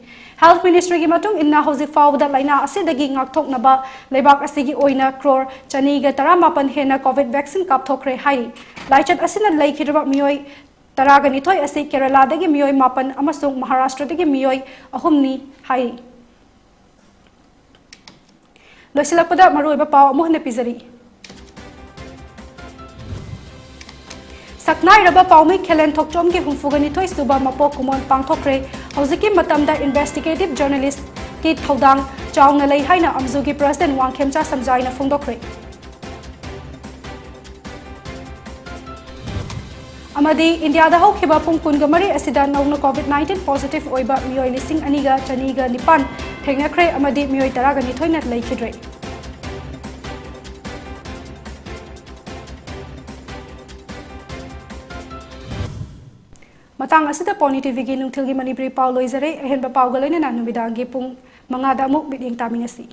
Health Ministryꯒꯤ ꯃꯇꯨꯡ ꯏꯟꯅ ꯍꯧꯖꯤꯛ ꯐꯥꯎꯕꯗ ꯂꯥꯏꯅꯥ ꯑꯁꯤꯗꯒꯤ ꯉꯥꯛꯊꯣꯛꯅꯕ ꯂꯩꯕꯥꯛ ꯑꯁꯤꯒꯤ ꯑꯣꯏꯅ ꯀ꯭ꯔꯣꯔ ꯆꯅꯤꯒ ꯇꯔꯥꯃꯥꯄꯟ ꯍꯦꯟꯅ COVID vaccine ꯀꯥꯞꯊꯣꯛꯈ꯭ꯔꯦ ꯍꯥꯏꯔꯤ꯫ ꯂꯥꯏꯆꯠ ꯑꯁꯤꯅ ꯂꯩꯈꯤꯗ꯭ꯔꯕ ꯃꯤꯑꯣꯏ ꯇꯔꯥꯒ ꯅꯤꯊꯣꯏ ꯑꯁꯤ ꯀꯦꯔꯂꯥꯗꯒꯤ ꯃꯤꯑꯣꯏ ꯃꯥꯄꯟ ꯑꯃꯁꯨꯡ ꯃꯍꯥꯔꯥꯁꯇ꯭ꯔꯗꯒꯤ ꯃꯤꯑꯣꯏ ꯑꯍꯨꯝꯅꯤ ꯍꯥꯏꯔꯤ꯫ ꯂꯣꯏꯁꯤꯜꯂꯛꯄꯗ ꯃꯔꯨꯑꯣꯏꯕ ꯄꯥꯎ ꯑꯃꯨꯛ ꯍꯟꯅ ꯄꯤꯖꯔꯤ꯫ ꯁꯛꯅꯥꯏꯔꯕ ꯄꯥꯎꯃꯤ ꯈꯦꯂꯦꯟ ꯊꯣꯛꯆꯣꯝꯒꯤ ꯍꯨꯝꯐꯨꯒ ꯅꯤꯊꯣꯏ ꯁꯨꯕ ꯃꯄꯣꯛ ꯀꯨꯝꯑꯣꯟ ꯄꯥꯡꯊꯣꯛꯈ꯭ꯔꯦ꯫ ꯍꯧꯖꯤꯛꯀꯤ ꯃꯇꯝꯗ investigative journalistꯀꯤ ꯊꯧꯗꯥꯡ ꯆꯥꯎꯅ ꯂꯩ ꯍꯥꯏꯅ ꯑꯝꯖꯨꯒꯤ president ꯋꯥꯡꯈꯦꯝꯆꯥ ꯁꯝꯖꯥꯏꯅ ꯐꯣꯡꯗꯣꯛꯈ꯭ꯔꯦ꯫ ꯑꯃꯗꯤ ꯏꯟꯗꯤꯌꯥꯗ ꯍꯧꯈꯤꯕ ꯄꯨꯡ ꯀꯨꯟꯒ ꯃꯔꯤ ꯑꯁꯤꯗ ꯅꯧꯅ COVID nineteen positive ꯑꯣꯏꯕ ꯃꯤꯑꯣꯏ ꯂꯤꯁꯤꯡ ꯑꯅꯤꯒ ꯆꯅꯤꯒ ꯅꯤꯄꯥꯟ ꯊꯦꯡꯅꯈ꯭ꯔꯦ ꯑꯃꯗꯤ ꯃꯤꯑꯣꯏ ꯇꯔꯥꯒ ꯅꯤꯊꯣꯏꯅ ꯂꯩꯈꯤꯗ꯭ꯔꯦ꯫ ꯃꯇꯥꯡ ꯑꯁꯤꯗ Pony TVꯒꯤ ꯅꯨꯡꯊꯤꯜꯒꯤ ꯃꯅꯤꯄꯨꯔꯤ ꯄꯥꯎ ꯂꯣꯏꯖꯔꯦ꯫ ꯑꯍꯦꯟꯕ ꯄꯥꯎꯒ ꯂꯣꯏꯅꯅ ꯅꯨꯃꯤꯗꯥꯡꯒꯤ ꯄꯨꯡ ꯃꯉꯥꯗ ꯑꯃꯨꯛ ꯃꯤꯠꯌꯦꯡ ꯇꯥꯃꯤꯟꯅꯁꯤ꯫